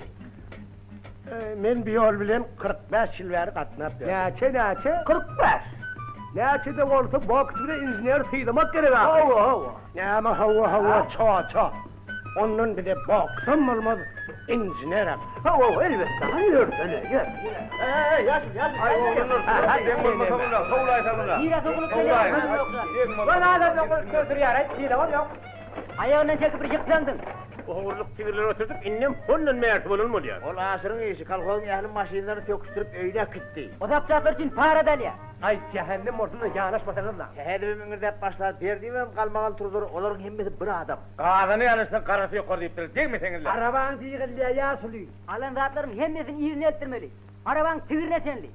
Men bu ýol bilen 45 ýyl bäri gatnap ýörün. Näçe, näçe? 45. Näçe-de bolsa boks bilen inženeri sylamak gerek ahyry. Hawa, hawa. Näme hawa, hawa, çoça. Ondan bize boksam bolmaz, inženerem. Hawa, elbetde. Hany ýörsene, ýör. Eý, ýaşuly, ýaşuly. Aý, oglanlar, deň bolmasa muny, sowlaýsa muny. Nirä sowulyp gelýäň? Deň adamlar bolup sözdürýär-aý, sylagam ýok. Aýagyndan çekip bir ýyksaňdyň. Ogurlyk tigirleri oturdyp, indem hondan bärsi bolan bolýar. Ol Aşyryň işi, kolhozyň ähli maşynlaryny söküşdirip öýüne äkitdi. O zapçaslar üçin para-da alýar. Aý, jähennem bolsun-da, ýanaşmasaňyz-la. Sähedibem iňirdäp başlar, Berdibem galmagal turzar, olaryň hemmesi bir adam. Gazany ýanaşsaň garasy ýokar diýipdirler, degmeseňizle. Arabaň jygylýar, ýaşuly. Alan zatlaryň hemmesini yzyna eltdirmeli. Arabaň tigirine çenli.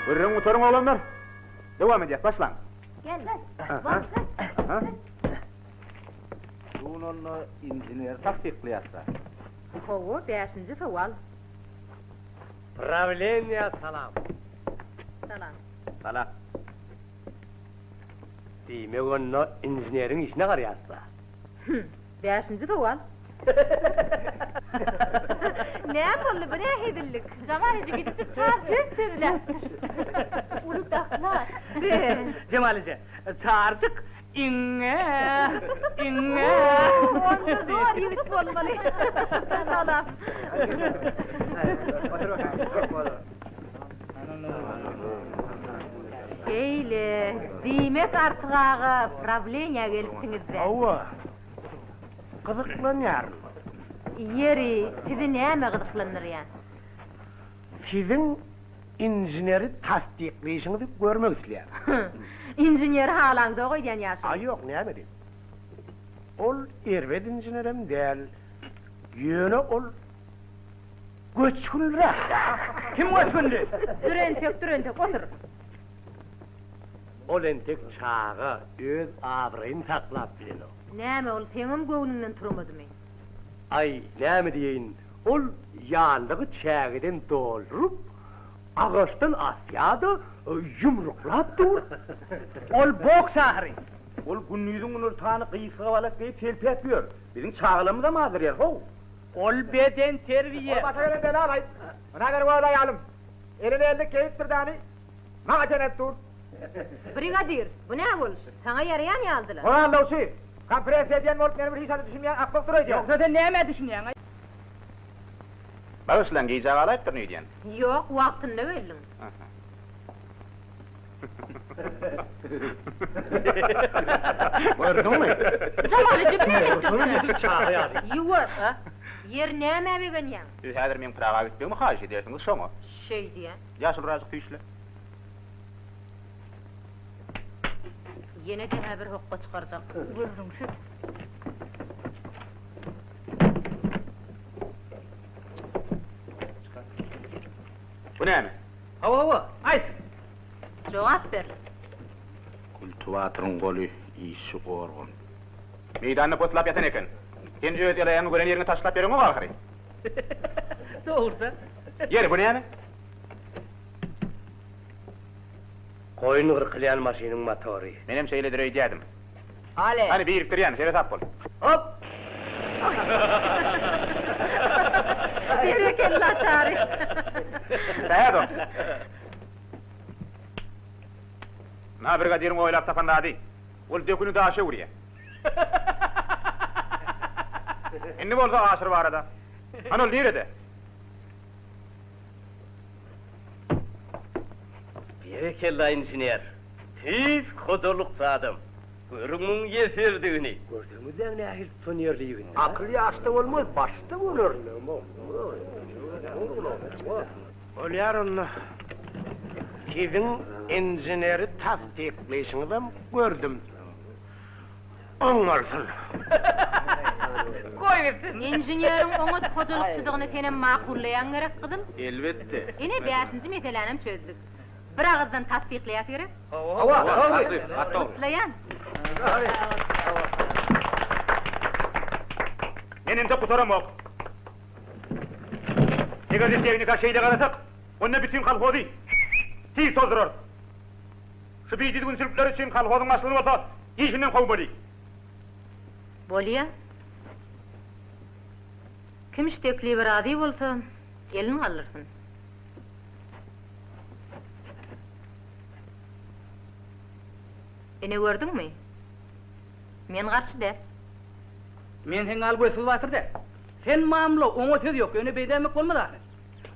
Gürrüň gutaryň oglanlar. Dowam edýäs, başlaň. Gel. Bu gün onda inženeri tassyklaýas-da. Hawa, bäşinji sowal. Prawleniýä salam. Salam. Salam. Diýmek onda inženeriň işine garýas-da. Hüm, bäşinji sowal. Näme boldy, bu nä hezillik? Jamal eje gidijik çal söz sözläpdir. Uly dahlaz. Be. Jemal eje, çarjyk Iňňe, iňňe. Onda zor ýigit bolmaly. Salam. Şeýle, diýmek Artyk aga prawleniýä gelipsiňiz-dä. Hawa, gyzyklanýaryn. Ýeri, sizi näme gyzyklandyrýar? Siziň inženeri tassyklaýşyňyzy görmek isleýän. Inženeri halaňzok öýdýän ýaşuly. Aý ýok, näme diýip. Ol erbet inženerem däl. Ýöne ol göçgünliräk. Kim göçgünli? Dur entek, dur entek, otur. Ol entek çaga, öz abraýyny saklap bilenok. Näme ol seňem göwnüňden turmadymy? Aý, näme diýeýin, ol ýanlygy çägeden dolduryp, agaçdan asýa-da, ýumruklap dur. Ol boks ahyry. Ol gündiziň günortany gysga balak geýip selpäp ýör. Biziň çagalarymyzam azdyrýar, how. Ol bedenterbiýe. Ol başa gelen bela-laý. Ynha meniň öz aýalym. Eline ellik geýipdir däni, maňa çenäp dur. Brigadir, bu nä boluş? Saňa ýaraýan ýalydylar. Ol aldawçy! Kompressiýa edýän bolup meni bir hiç zada düşünmeýän akmakdyr öýdýär. Ýogsa sen nämä düşünýäň-aý? Bagyşlaň, gijä galaýypdyryn öýdýän. Ýok, wagtynda geldiň. Gördüňmi? Jamal eje bu näme edip Oturan edil çaga ýaly. Ýuwaş! Ýeri nämä begenýäň? Siz häzir meň Praga gitmegimi haýyş edýärsiňiz, şoňa. Şeýdýän. Ýaşulyražyk süýşle. Ýene-de-hä bir hokga çykarjak. Gürrüňsiz. Bu näme? Hawa, hawa, aýt! Jogap ber. Gulty batyryň goly işçi gorgun. Meýdanda poslap ýatan eken. Sen öz elaýaňy gören ýeriňe taşlap ýöreňok ahyry. Dogruda. Ýeri, bu näme? Goýun gyrkylýan maşynyň motory. Menem şeýledir öýdýädim. Hale. Hany, birikdirýän, seresap bol. Hop! Berekella, Çary. Sähet ol. Ynha brigadiriň oýlap tapan zady. Ol döküni daşa öwürýär. Indi bolsa Aşyr barada. Hany ol nirede? Berekella inžener. Tüýs hojalykçy adam. Görüň muň ýeserdigini. Gördüňizä nähili tutanýerli ýigit. Akyl ýaşda bolmaz, başda bolar. Bolýar onda. Siziň inženeri tassyklaýşyňyzam gördüm. Oň bolsun. Goý gitsin. Inženeriň oňat hojalykçydygyny senem makullaýaň gerek, gyzym? Elbetde. Ine, bäşinji meselänem çözdük. Bir agyzdan tassyklaýas gerek? Hawa, dogry, gaty dogry. Gutlaýan. Men entek gutaramok. Eger-de tehnika şeýle garasak, onda bütin kolhozy tiz tozdurarys. Şu bidüzgünçilikler üçin kolhozyň başlygyny bolsa işinden kowmaly. Bolýa. Kim şu teklibe razy bolsa, elini galdyrsyn. Ine gördüňmi? Men garşy däl. Men seň ýaly gözsüz batyr däl. Sen mamla, oňa söz ýok, ýöne beýdäýmek bolmaz ahyry.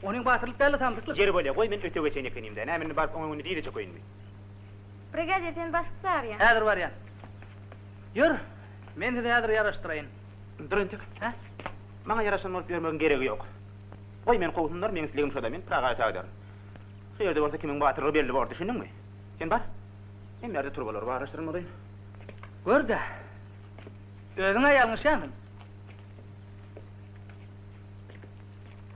Onyň batyrlyk däl-de samsyklyk. Ýeri bolýa, goý men öte geçeýin ekenimdä, näme indi baryp oň öňünde dyza çökeýinmi? Brigadir seni başlyk çagyrýar. Häzir barýan. Ýör, men sizi häzir ýaraşdyraýyn. Dur entek. Hä? Maňa ýaraşan bolup ýörmegiň geregi ýok. Goý meni kowsunlar, meň islegim şo-da, men Praga ötä giderin. Şu ýerde bolsa kimiň batyrlygy belli bor, düşündiňmi? Sen bar. Men bärde turbalary barlaşdyryn bolaýyn. Gör-dä. Özüň-ä ýalňyşýansyň.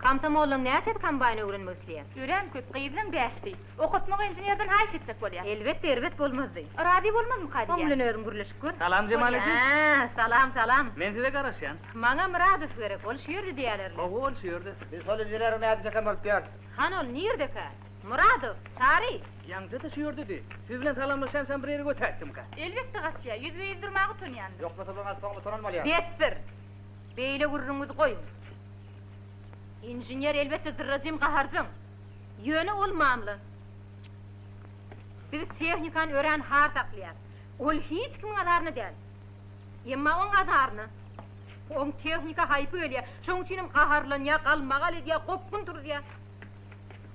Komsomollaň näçesi kombaýn öwrenmek isleýär? Örän köp, gyzlaň bäşisi. Okatmagy inženerden haýyş etjek bolýar. Elbetde, erbet bolmazdy. Razy bolmazmyka Oň diýýän. bilen özüň gürleşip gör. Salam Jemal eje. Hä, salam, salam. Men size garaşýan. Maňa Myradow gerek, ol şu ýerde diýýälerle. Hawa, ol şu ýerde. Biz şol inženeriň nädip çeken bolup ýörüs. Hany ol nirdekä? Myradow, Çary! Ýaňja-da şu ýerdedi. Siz bilen salamlaşýançam bir ýere götäýtdimkä? Elbetde gaçýar, ýüzbe-ýüz durmaga utanýandyr. Ýoklasa soň soň utanan bolýar. Besdir! Beýle gürrüňiňizi goýuň. Inžener elbetde zyrrajym gaharjaň. Ýöne ol mamla. Biz tehnikany örän har saklaýas. Ol hiç kimiň azaryna däl. Emma oň azaryna. Oň tehnika haýpy gelýär. Şoň üçinem gaharlanýar, galmagal edýär, gopgun turuzýar.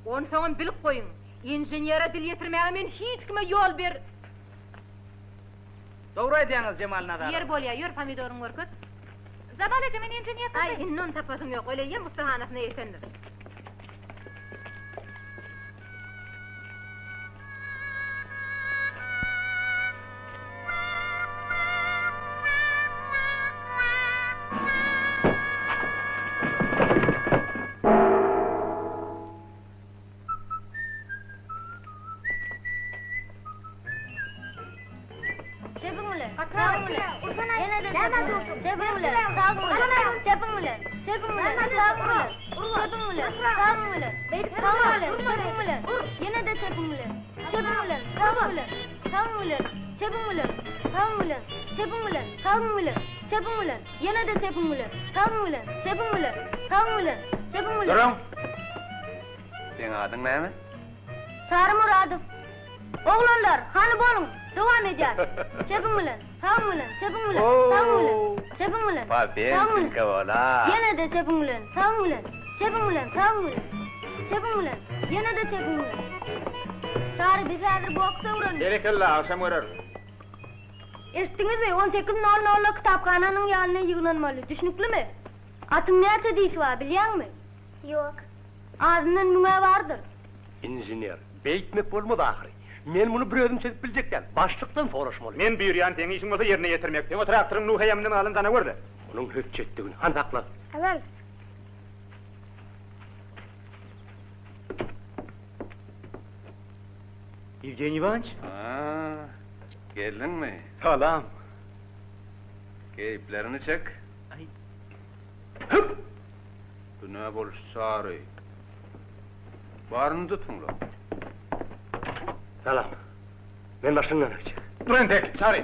Onsoňam bilip goýuň, inženere dil ýetirmäge men hiç kime ýol ber. Dogry aýdýaňyz Jemal Nazarow. Ýeri bolýa, ýör pomidoryňy görkez. Jamal eje, men inžener Aý, indi ony tapasyň ýok, ol eýýäm ussahanasyna ýetendir. Çepiň bilen, sagyň bilen, ýene-de çepiň bilen, çepiň bilen, sagyň bilen, çepiň bilen, çepiň bilen, sagyň bilen, çepiň bilen, sagyň bilen, sagyň bilen, çepiň bilen, ýene-de çepiň bilen, çepiň bilen, sagyň bilen, sagyň bilen, çepiň bilen, sagyň bilen, çepiň bilen, sagyň bilen, çepiň bilen, ýene-de çepiň bilen, sagyň bilen, çepiň bilen, sagyň bilen, çepiň bilen. Duruň! Seň adyň näme? Çary Myradow. Oglanlar, hany boluň, dowam edýäs. Çepiň bilen, sagyň bilen, çepiň bilen, sagyň bilen, çepiň bilen, sagyň bilen. Ýene-de çepiň bilen, sagyň bilen, çepiň bilen, sagyň bilen, çepiň bilen, ýene-de çepiň bilen. Çary, biz häzir boks öwrenmeli. Berekella, agşam göreris. Eşitdiňizmi, on sekiz nol nolda kitaphananyň ýanyna ýygnanmaly, düşnüklimi? Atyň näçe dişi bar, bilýäňmi? Ýok. Azyndan müň-ä bardyr. Inžener, beýtmek bolmaz ahyry. Men muny bir özüm çözüp biljek däl. Başlykdan soraşmaly. Men buýurýan, seň işiň bolsa ýerine ýetirmek. Seň o traktoryň Nuh heýemden galan janawer-de. Munuň hötjetdigini. Hany sakla. Alan. Ýewgeniý Iwanyç. A, geldiňmi? Salam. Keýpleri niçik? Aý. Hüp! Bu nä boluş Çary? Baryny tutuň-la. Salam. Men başlygyň ýanyna gitjek. Dur entek, Çary.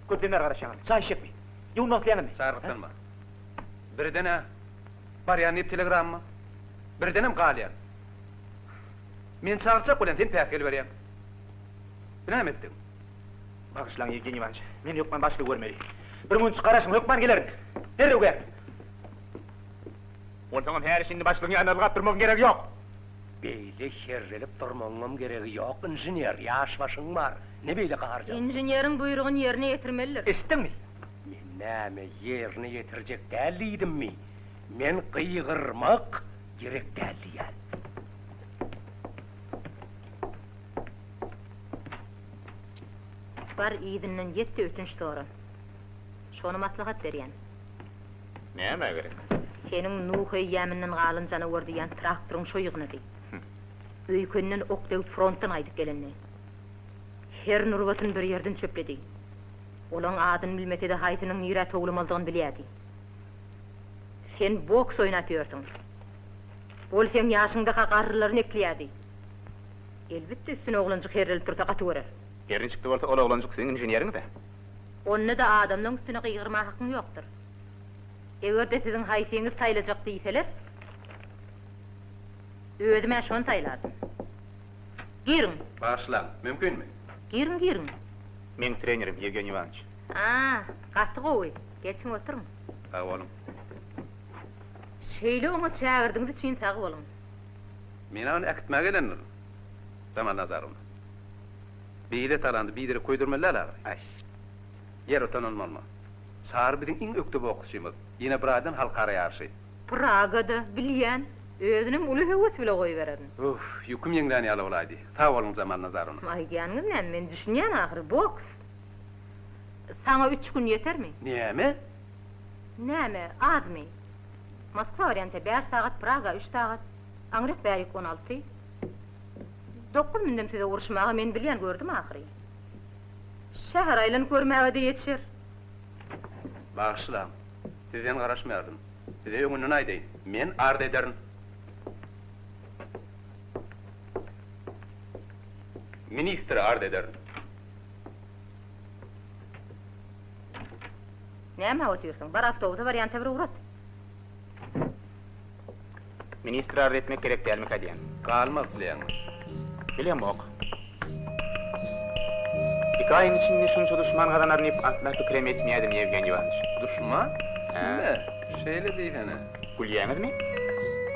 Köpden bäri garaşýaňyz. Çaý içjekmi? Ýuwunmak isleýäňizmi? Çarlykdan bar. Birden-ä barýan diýip telegramma, birdenem galýan. Men çagyrjak bolýan, sen päsgel berýäň. Bu näme etdigiň? Bagyşlaň, Ýewgeniý Iwanyç, men hökman başlygy görmeli. Bir munçuk garaşyň, hökman gelerin. Derrew gel. Onsoňam häli-şindi başlygyň ýanyna ylgap durmagyň geregi ýok. Beýle herrelip durmagyňam geregi ýok, inžener, ýaş başyň bar. Ne beýle gaharjaň? Inženeriň buýrugyny ýerine ýetirmelidir. Eşitdiňmi? Men näme, ýerine ýetirjek däl diýdimmi? Men gygyrmak gerek däl diýýän. Bar yzyndan ýet-de ötünç sora. Şony maslahat berýän. Nämä gerek? Seniň Nuh eýýäminden galan janawar diýýän traktoryň şo ýygnady. Öýkenden ok degip frontdan gaýdyp gelende. Her nurbatyny bir ýerden çöpledi. Olaň adyny bilmese-de haýsynyň nirä towlamalydygyny bilýärdi. Sen boks oýnap ýörsüň. Ol seň ýaşyňdaka garrylaryny ekleýärdi. Elbetde üstüne oglanjyk herrelip dursa gaty görer. Her niçik-de bolsa ol oglanjyk siziň inženeriňiz-ä. Onda-da adamlaň üstüne gygyrmaga hakyň ýokdur. Eger-de siziň haýsyňyz saýlajak diýseler, özüm-ä şony saýlardym. Giriň! Bagyşlaň, mümkinmi? Giriň, giriň! Meň trenerim, Ýewgeniý Iwanyç. A, gaty gowy. Geçiň oturyň. Sag boluň. Şeýle oňat şägirdiňiz üçin sag boluň. Men-ä ony äkitmäge gelendirin, Jamal Nazarowna. Beýle talanty biderek köýdürmeli däl ahyry. Aý, ýer utanan bolma. Çary biziň iň ökde boksçymyz. Ýene bir aýdan halkara ýaryşy. Pragada, bilýän. Özünem uly höwes bile goýbererin. Uff, ýüküm ýeňlän ýaly bolaýdy. Sag boluň, Jamal Nazarowna. Aýdýanyňyz näme, men düşünýän ahyry, boks. Saňa üç gün ýetermi? Näme? Näme, azmy? Moskwa barýança bäş sagat, Praga üç sagat, aňryk bärik 16. Dokuz mündem size uruşmaga men bilýän, gördüm ahyry. Şäher aýlanyp görmäge-de ýetişer. Bagyşlaň, sizden garaşmaýardym. Size öňünden aýdaýyn, men arz ederin. Ministre arz ederin. Nämä otyrsyň? Bar awtobusa barýança bir ugrat. Ministre arz etmek gerek dälmikä diýýän. Galmaz diýýäňmi? Bilemok. Iki aýyň içinde şunça duşman gazanaryn diýip asla pikirem etmeýärdim, Ýewgeniý Iwanyç. Duşman? Kime? Şeýle diýsene. Gülýäňizmi?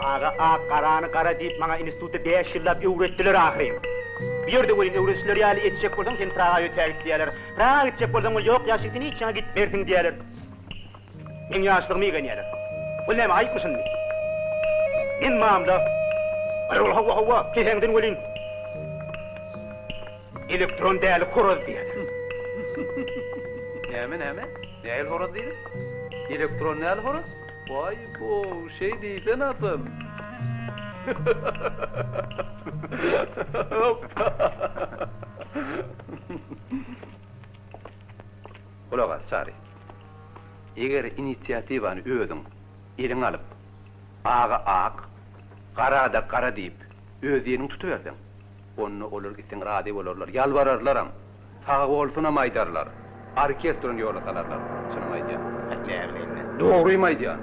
Aga ak garany gara diýip maňa institutda bäş ýyllap öwretdiler ahyryn. Bu ýerde welin öwredişleri ýaly etjek bolsaň sen Praga ötägit diýýärler. Praga gitjek bolsaň ol ýok ýaşy sen hiç ýaňa gitmersiň diýýärler. Meň ýaşlygymy igenýärler. Ol näme aýypmy şindi? Men mamla. Aý ol hawa hawa, keseňden welin elektron däli horaz diýýärler. Näme näme? Nähili horaz diýdiň? Elektron däli horaz? Waý-bow, şeý diýsene atam. Gulak as, Çary. Eger inisiatiwany özüň eliňe alyp, aga ak, gara-da gara diýip, öz diýeniňi tutuberseň, onda olar gitseň razy bolarlar, ýalbararlaram, sag bolsunam aýdarlar, orkestrini ýola salarlar. Çynymy aýdýan. Näbileýin-dä. Dogrymy aýdýan.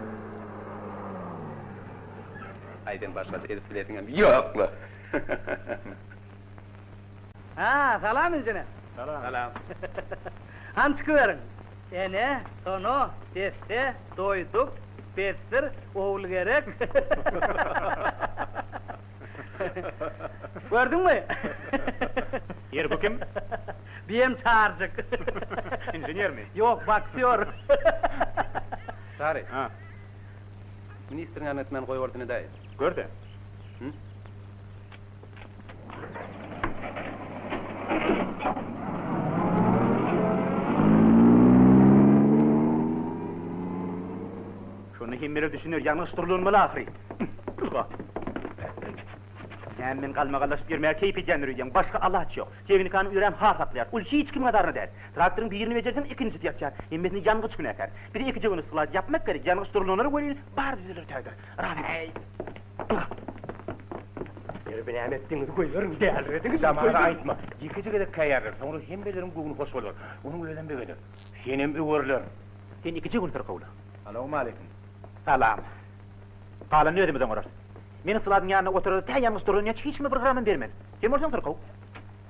Aý, sen başgaça edip bilesiňem ýok-la. Ha, salam inžener. Salam. Salam. Hany çykyberiň. Ene, sono, desse, doýduk, besdir, Ogulgerek. Gördüňmi? Ýeri bu kim? Biem Çarjyk. Inženermi? Ýok, boksýor. Çary. Ha. Ministriň ýanyna gitmän goýbolsun edäý. Gör-de. Hü? Şonda hemmeler düşüner, ýalňyş durlanmaly ahyry. Ylga. Näme men galmagallaşyp ýörmäge keýp edýändir öýdýäň, başga alaç ýok. Tehnikany örän har saklaýar. Ol hiç kimiň azaryna däl. Traktoryň birini bejerseň, ikinjisi ýatýar. Hemmesinde ýangyç günäkär. Bize ýekeje gün sklad ýapmak gerek, ýangyç durlanar welin, bary düzeler tädir. Razy bol. Ýeri bi näme etdiňiz goýberiň dälirediňiz Jamala aýtma. Ýekeje gezek käýärler, soňra hemmeleriň göwni hoş bolar. Onuň özem begener. Senem öwerler. Sen ýekeje gün syrkawla. Salowmaleýkim. Salam. Galanyny özümiz oňararys. Meni skladyň ýanynda oturady, tä ýangyç durlanýança hiç kime bir gramam bermen. Sen bolsaň syrkaw.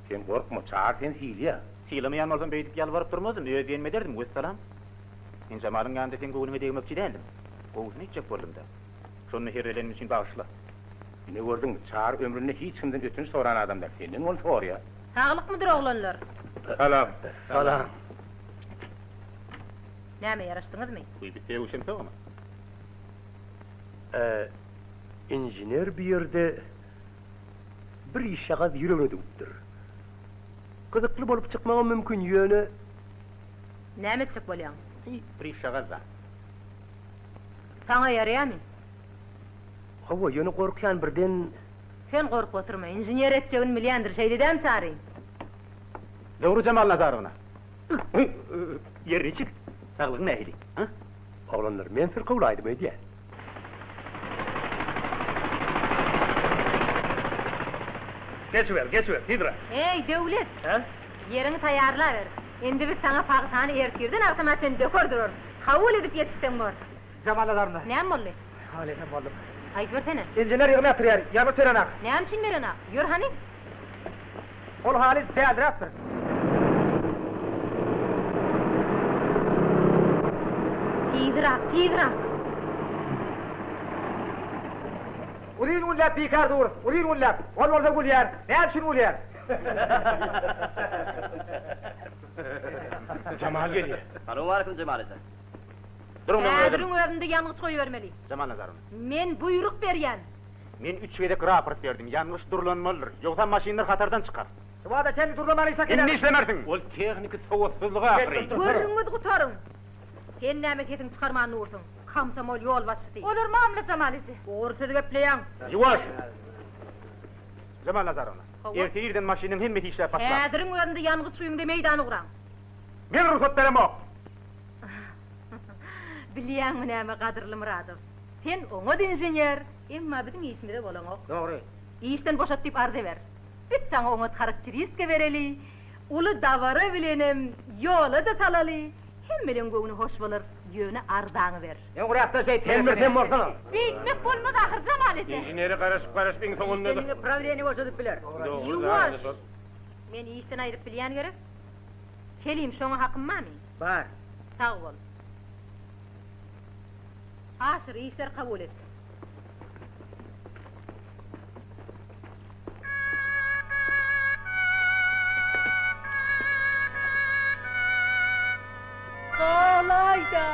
Sen gorkma, Çary seni sylaýar. Sylamaýan bolsam beýdip ýalbaryp durmazdym, öz diýenimi ederdim, wessalam. Men Jemalyň ýanynda seň göwnüňe degmekçi däldim. Gowusyny etjek boldum-da. Şonda herrelenim üçin bagyşla. Ine gördüňmi, Çary ömründe hiç kimden ötünç soran adam däl, senden ony soraýar. Saglykmydyr oglanlar? Salam. Salam. Näme, ýaraşdyňyzmy? Wiý, biz sögüşemsogam-a. Ä, inžener bu ýerde bir işjagaz ýüregine düwüpdir. Gyzykly bolup çykmagam mümkin, ýöne. Näme etjek bolýaň? Heý, bir işjagaz-da. Saňa ýaraýarmy? Hawa, ýöne gorkýan birden. Sen gorkup oturma, inžener etjegini bilýändir, şeýle dämi Çary? Dogry Jemal Nazarowna. Ýeri niçik? Saglygyň nähili? A? Oglanlar, men syrkawly aýdym öýdýän. Geçiber, geçiber, tizräk. Eý, Döwlet! Hä? Ýeriňi taýýarlaber. Indi biz saňa pagtany ertirden agşama çenli döker durarys. Kabul edip ýetişseň bor. Jemal Nazarowna. Näme boldy? Halyfam boldum. Aýdybersene. Inžener ýygyny ýatyrýar. Ýalňyş berenak. Näme üçin berenak? Ýör hany. Ol haly däldiräpdir. Tizrak, tizrak! Uzyn günläp bikär durus, uzyn günläp. Ol bolsa gülýär. Näme üçin gülýär? Jemal gelýär. Salowmaleýkim Jemal eje. Duruň meň özüm. Häziriň özünde ýangyç goýbermeli. Jemal Nazarowna. Men buýruk berýän. Men üç gezek raport berdim, ýangyç durlanmalydyr, ýogsam maşynlar hatardan çykar. Şu wagta çenli durlaman işläp Indi işlemersiň! Ol tehniki sowatsyzlyk ahyry. Gürrüňiňizi gutaryň! Sen näme sesiňi çykarman dursuň, komsomol ýolbaşçysy? Olar mamla, Jamal eje. Dogry söz gepleýäň. Ýuwaş! Jemal Nazarowna, Hawa. ertir irden maşynyň hemmesi işläp başlar. Häziriň özünde ýangyç guýuň-da meýdana ugraň. Men rugsat beremok! Bilýäňmi näme, gadyrly Myradow, sen oňat inžener, Emma biziň işimize bolaňok. Dogry. Işden boşat diýip arza ber. Biz saňa oňat harakteristika bereli, uly dabara bilenem ýola-da salaly, hemmeleň göwni hoş bolar, ýöne arzaňy ber. Öňräkde şeýtip Sen bir sen bolsana. Beýtmek bolmaz ahyr, Jamal eje. Inženere garaşyp-garaşyp iň soňunda-da. Işden diňe prawleniýe boşadyp biler. Ýuwaş! Meni işden aýryp bilýän gerek? Selim, şoňa hakym barmy? Bar. Sag bol. Aşyr, işler kabul et. Galaýda.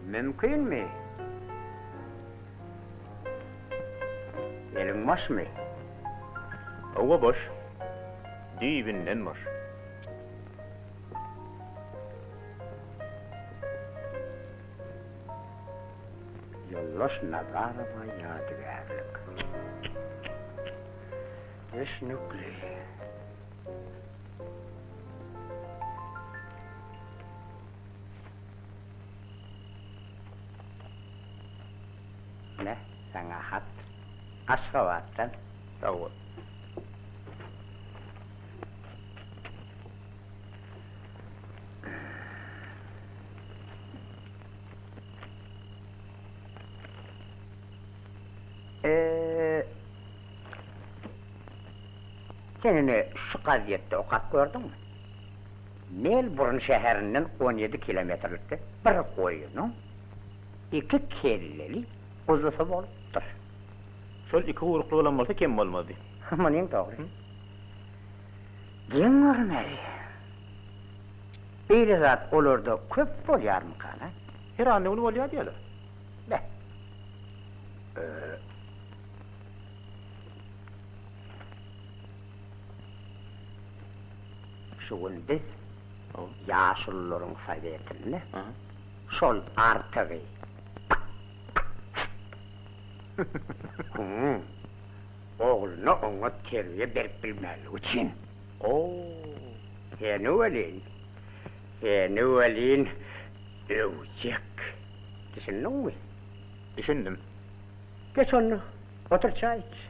Mümkinmi? Eliň boşmy? Hawa boş. Düýbünden boş. Ýoldaş Nazarowa ýadygärlik. Düşnükli. Ine, saňa hat. Aşgabatdan. Sag bol. Eee. Sen ine şu gazetde okap gördüňmi? Melburn şäherinden on ýedi kilometrlikde bir goýnuň iki kelleli guzusy bolupdyr. Şol iki guýrukly bolan bolsa kem bolmazdy. Munyň dogry. Geň görmeli. Beýle zat olarda köp bolýarmykan-a? Her anna güni bolýar diýýärler. Beh. Şu gün biz ýaşulularyň sowetinde şol Artygy ogluna oňat terbiýe berip bilmänligi üçin, seni welin, seni welin. Döwjek. Düşündiňmi? Düşündim. Geç onda, otur çaý iç.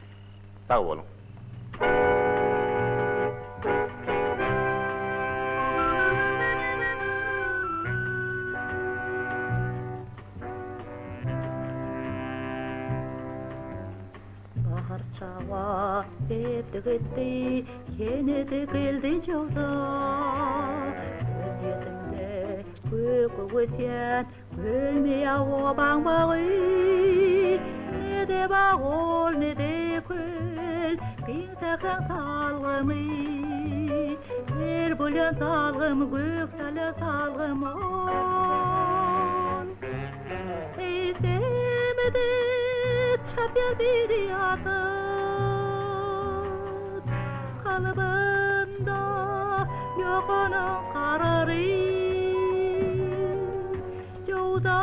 Sag boluň. Bahar çaga etdi gitdi, ýene-de geldi jöwza. Gözýetimde köki ösýän Gölmeýär obaň bagy. Ne-de bag ol, ne-de köl, giň sähraň salgymy. El bilen salgym, gök salar salgym ol. Eýsemede çapýar bir ýadat, Kalbynda ýok onuň karary. Jowza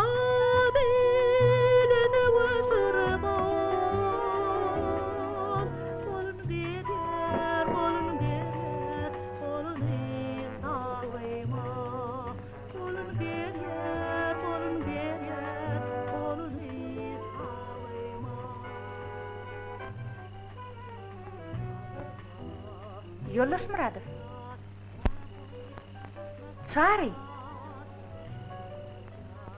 bilen öwüşir bol, Golun gerýär, golun gerýär, goluny salgyma. Golun gerýär, golun gerýär, goluny salgyma. Ýoldaş Myradow. Çary!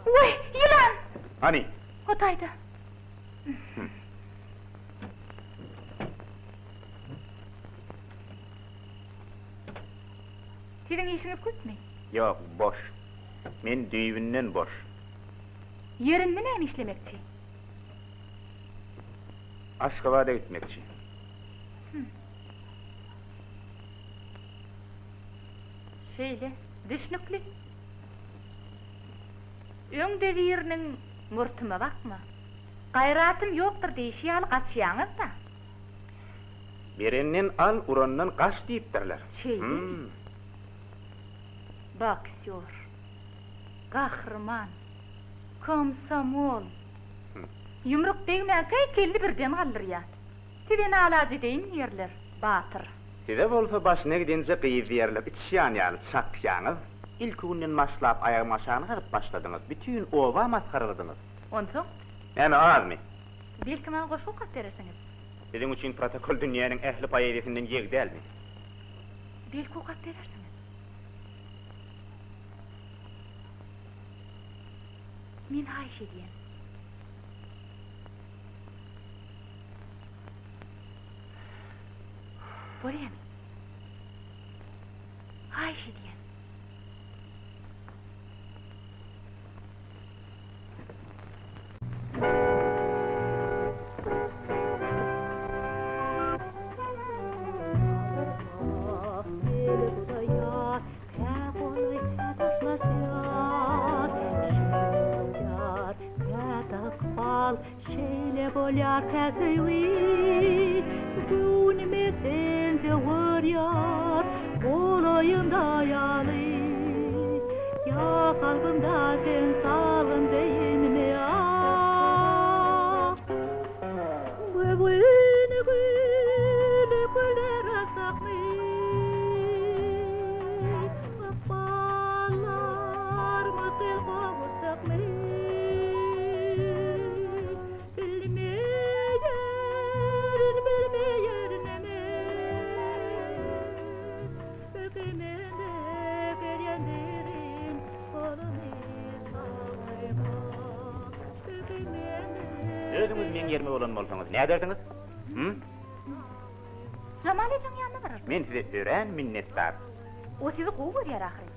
Weý, ýylan! Hany? O taýda. Siziň işiňiz köpmi? Ýok, boş. Men düýbünden boş. Ýerinde näme işlemekçi? Aşgabada gitmekçi. Şeýle, düşnükli. Öňde biriniň murtuma bakma, gaýratym ýokdur diýşi ýaly gaçýaňyz-da. Berenden al, urandan gaç diýipdirler. Şeýlemi? Boksýor. Gahryman. Komsomol. Ýumruk degmänkä kelli birden galdyrýar. Size nalaç edeýin diýerler, batyr. Size bolsa başyna gidenje gyz diýerler, içýan ýaly çakýaňyz. Ilki günden başlap aýagymy aşagyna gazyp başladyňyz, bütin oba masgaraladyňyz. Onsoň? Näme, azmy? Belki maňa goşgy okap berersiňiz? Siziň üçin protokol dünýäniň ähli poeziýasyndan ýeg dälmi? Belki okap berersiňiz? Men haýyş edýän. Bolýamy? Haýyş edýän. Kä golaý, kä daşlaşýar, Şeýle bolýar, käte ykbal, Şeýle bolýar kä söýgi. Göwnüme sen-de görýär, Golaýymda ýaly. Ýa kalbymda sen salgym deýinmi, ah! Göwün güli güler asakmy? Ykballarmyz gel gowuşsakmy? Bilmeýärin, bilmeýärin men. Belki men-de gelýändirin goluny salgyma. Özüňiz meň ýerime bolan bolsaňyz näderdiňiz? Hüm? Jamal ejeň ýanyna barardym. Men size örän minnetdar. O sizi gowy görýär ahyryn.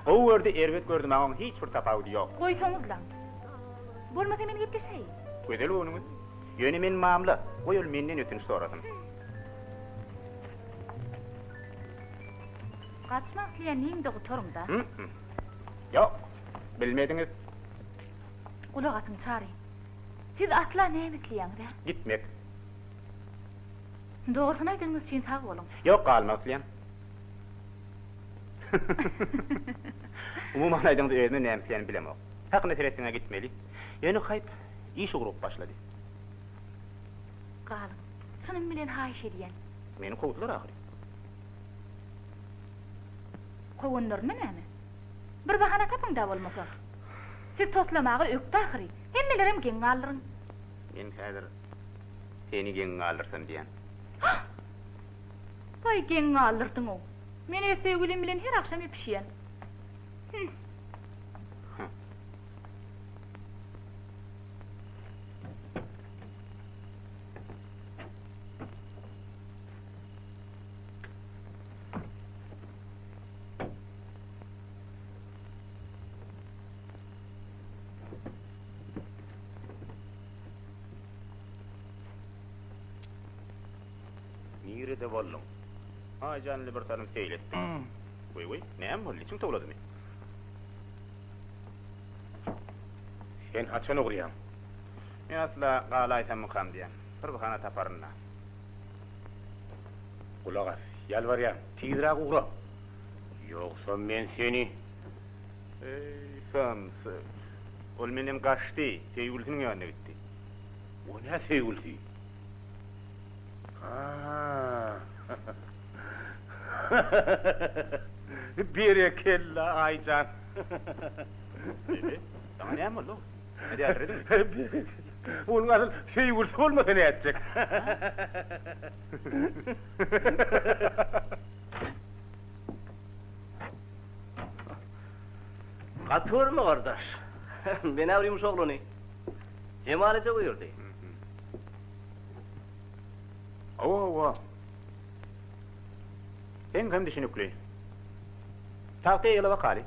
Gowy gördi, erbet gördi, maňa oň hiç bir tapawudy ýok. Goýsaňyzlaň. Bolmasa men gepleşäýin. Gözel göwnüňiz. Ýöne men mamla, goý ol menden ötünç sorasyn. Gaçmak isleýändiňde gutaryň-da. Hüm-m. Ýok. Bilmediňiz. Gulak asyň, Çary. Siz asla näme isleýäňiz, hä? Gitmek. Dogrusyny aýdanyňyz üçin sag boluň. Ýok, galmak isleýän. Umuman aýdaňda özümem näme isleýänimi bilemok. Hakyna seretseň-ä gitmeli. Ýöne haýp, iş ugrugyp başlady. Galyň. Çynym bilen haýyş edýän. Meni kowdular ahyry. Kowanlaryna näme? Bir bahana tapyň-da bolmasa. Siz toslamaga ökde ahyry. Hemmelerem geň galdyryň. Men häzir seni geň galdyrsam diýýän. Hah! Baý geň galdyrdyň-ow. Men öz söýgülim bilen her agşam öpüşýän. Hüm. Hah. Nirede bolduň? Aýjan ile bir salym seýil etdim. Weý-weý, näme boldy, içiň towladymy? Sen haçan ugraýaň? Men asla galaýsammykam diýýän. Bir bahana taparyn-da. Gulak as, ýalbarýan, tizräk ugra! Ýogsa men seni. Eý, samsyk. Ol menden gaçdy, söýgülisiniň ýanyna gitdi. O nä söýgülisi? Ha-ha. Berekella, Aýjan. Bebe, saňa näme boldy-ow? Nädälirädiňmi? Onuň asyl söýgülisi bolmasa nätjek? Gaty görme gardaş. Men-ä bir ýumuş oglany. Jemal eje buýurdy. Hawa, hawa. Seňkem düşünikli. Tagta eýele bakaly.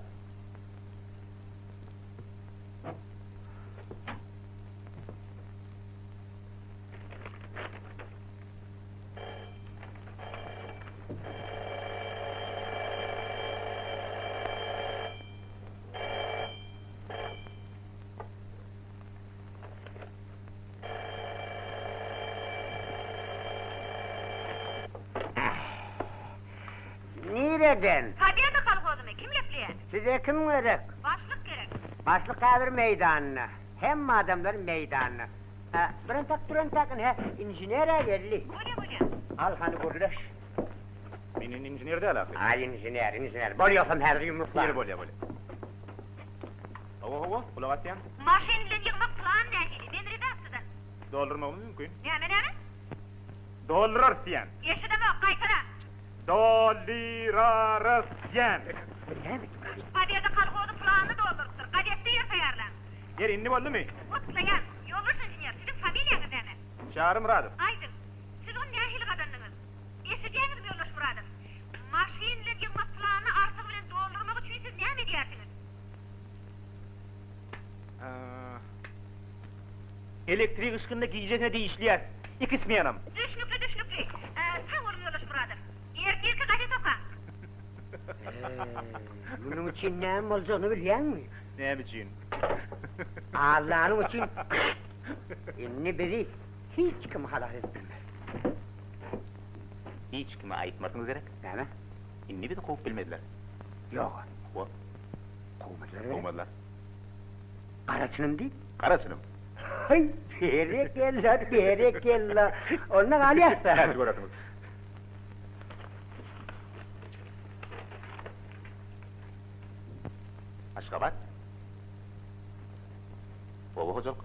Nireden? Pobeda kolhozymy? Kim gepleýär? Size kim gerek? Başlyk gerek. Başlyk häzir meýdanda. Hemme adamlar meýdanda. Birentek durentek ine inžener-ä geldi. Bolýa bolýa. Al hany gürleş. Men indi inžener däl ahyry. Aý inžener, inžener. Bol ýogsam häzir ýumruklaryn. Ýeri bolýa bolýa. Hawa hawa, gulak asýan. Maşyn bilen ýygmak plan nähili? Men redaksiýadan. Doldurmagymyz mümkin. Näme näme? Doldurarys diýýän. Eşidemok, gaýtala. Doldyrarys diýýän. Pobeda kolhozy planyny doldurypdyr. Gazetde ýer taýýarlaň. Ýeri, indi boldumy? Gutlaýan. Ýoldaş inžener, siziň familiýaňyz näme? Çary Myradow. Aýdyň, siz ony nähili gazandyňyz? Eşidýäňizmi, ýoldaş Myradow? Maşyn bilen ýygmak planyny artygy bilen doldurmak üçin siz näme edýärsiňiz? Elektrik yşgynda gijesine-de işleýäs. Iki smenam. Düşnükli, düşnükli. Sag boluň, ýoldaş Myradow. Ertirki gazet okaň. Munuň üçin näme boljagyny bilýäňmi? Näme üçin? Allanyň üçin indi bizi hiç kim halas edip bilmez. Hiç kime aýtmarsyňyz gerek? Näme? Indi bizi kowup bilmezler. Ýog-a. Hawa. Kowmazlar gerek? Kowmazlar. Gara çynym diý. Gara çynym. Haý, berekella, berekella. Onda galýas-da. Häzir görersiňiz. Aşgabat. Oba hojalyk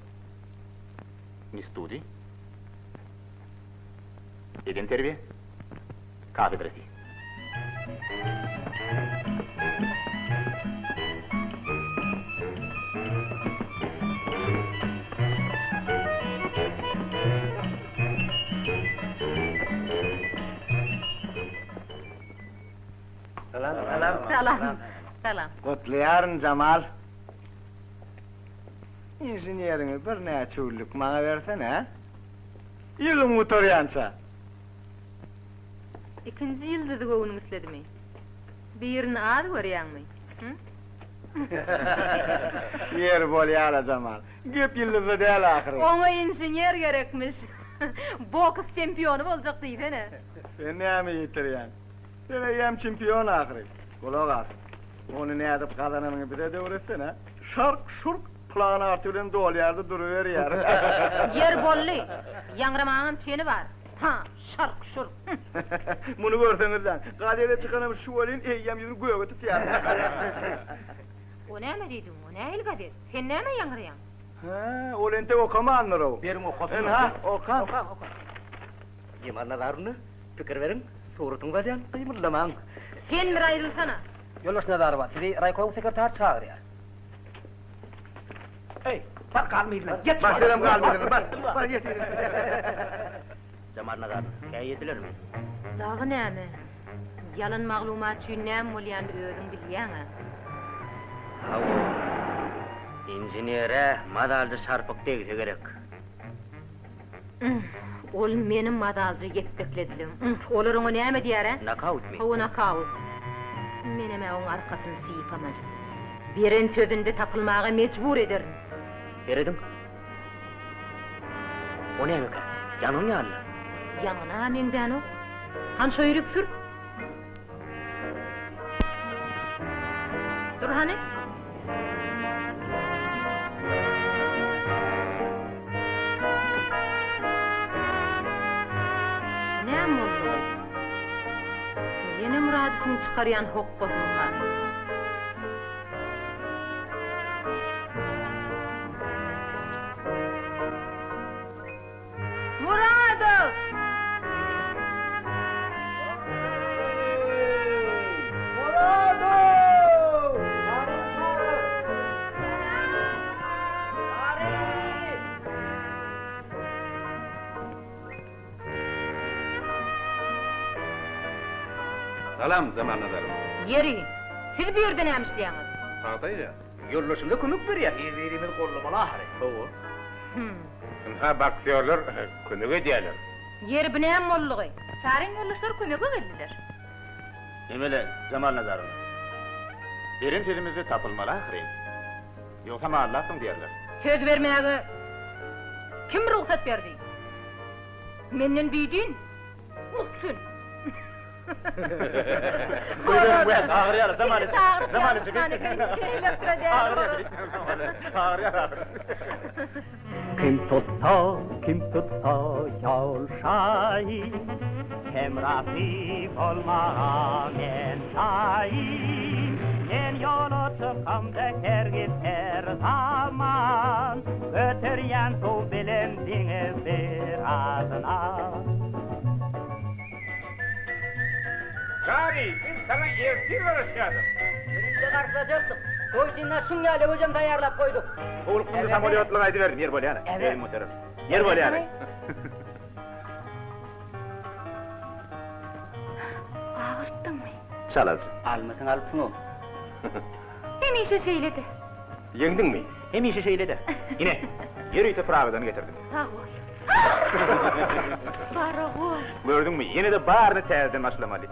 instituty. Bedenterbiýe kafedrasy. Salam, salam. Salam, salam. Gutlaýaryn, Jamal. Inženeriňi birnäçe günlük maňa bersene, hä? Ýygym gutarýança. Ikinji ýyldyzy göwnüň isledimi? Birini az görýäňmi? Hü? Ýeri bolýar-a, Jamal. Gep ýyldyzda däl ahyry. Oňa inžener gerekmiş. Boks çempiony boljak diýsene. Sen näme ýitirýäň? Sen eýýäm çempion ahyry. Gulak as. Ony nädip gazananyňy bize-de öwretsene. Şark-şurk plan arty bilen dolýar-da duruberýär. Ýer boldy. Ýaňramagyňam çeni bar. Ha, şark-şurk. Hüm. Muny görseňizläň. Gazete çykanam şu welin eýýäm ýüzüni göge tutýar. O näme diýdiň? O nähili gazet? Sen nämä ýaňraýaň? Hä, ol entek okamandyr-ow. Beriň okasyn. Ynha, okaň. Okaň, okaň. Jemal Nazarowna, pikir beriň, suratyňyzy alýan, gymyldamaň. Sen bir aýrylsana. Ýoldaş Nazarowa, sizi raýkomyň sekretary çagyrýar. Eý, bar galma yzyna, geç bar. Bar, senem galma yzyna, bar, bar ýet yzyna. Jemal Nazarowna, käýedilermi? Dagy näme? Ýalan maglumat üçin näme bolýanyny özüň bilýäň-ä. Hawa, inženere mazalyja şarpyk degse gerek. Ol meni mazalyja ýepbeklediler. Olar oňa näme diýer-ä? Nokautmy? Hawa, nokaut. Menem-ä oň arkasyny sypaman. Beren sözünde tapylmaga mejbur ederin. Serediň. O nämekä? Ýangyn ýaly-la. Ýangyna-ha meňzänok. Hany şo ýerik sür. Dur hany. Bu näme boldugy? Ýene Myradowyň çykarýan hokgasymyka? Muradow! Muradow! Çary! Salam, Jemal Nazarow. Ýeri, siz bu ýerde näme işleýäňiz? Pagta ýygýas. Ýoldaşymyza kömek berýäs. Bir-birimizi goldamaly ahyry. Hawa. Ynha, boksýorlar kömek edýärler. Ýeri, bu näme boldugy? Çaryň ýoldaşlary kömege geldiler. Emele, Jemal Nazarowna. Beren sözümizde tapylmaly ahyryn. Ýogsam aldapsyň diýerler. Söz bermäge kim rugsat berdi? Menden bidin, mugt sen. Agyrýar, Seni çagyryp ýalňyşman eken, elektra däl bolar. Agyrýar ahyry. Kim tutsa, kim tutsa ýol şaýy, Hemrasy bolmaga men taýyn. Men ýola çykamda hergiz her zaman, Göterýän suw bilen deňiz birazyna. Çary, biz saňa ertir garaşýardyk. Ýörite garşylajakdyk. Toý üçin ynha şuň ýaly öwejem taýýarlap goýduk. Howlukdym-da samolýotlyk aýdyberdim, ýer bolýar-a. Özüm götererin. Ýer bolýar-a. Agyrtdyňmy? Çalaja. Almasyňy alypsyň-ow. Hemişe şeýle-de. Ýeňdiňmi? Hemişe şeýle-de. Ine, ýörite Pragadan getirdim. Sag bol. Garagol. Gördüňmi, ýene-de baryny täzeden başlamaly.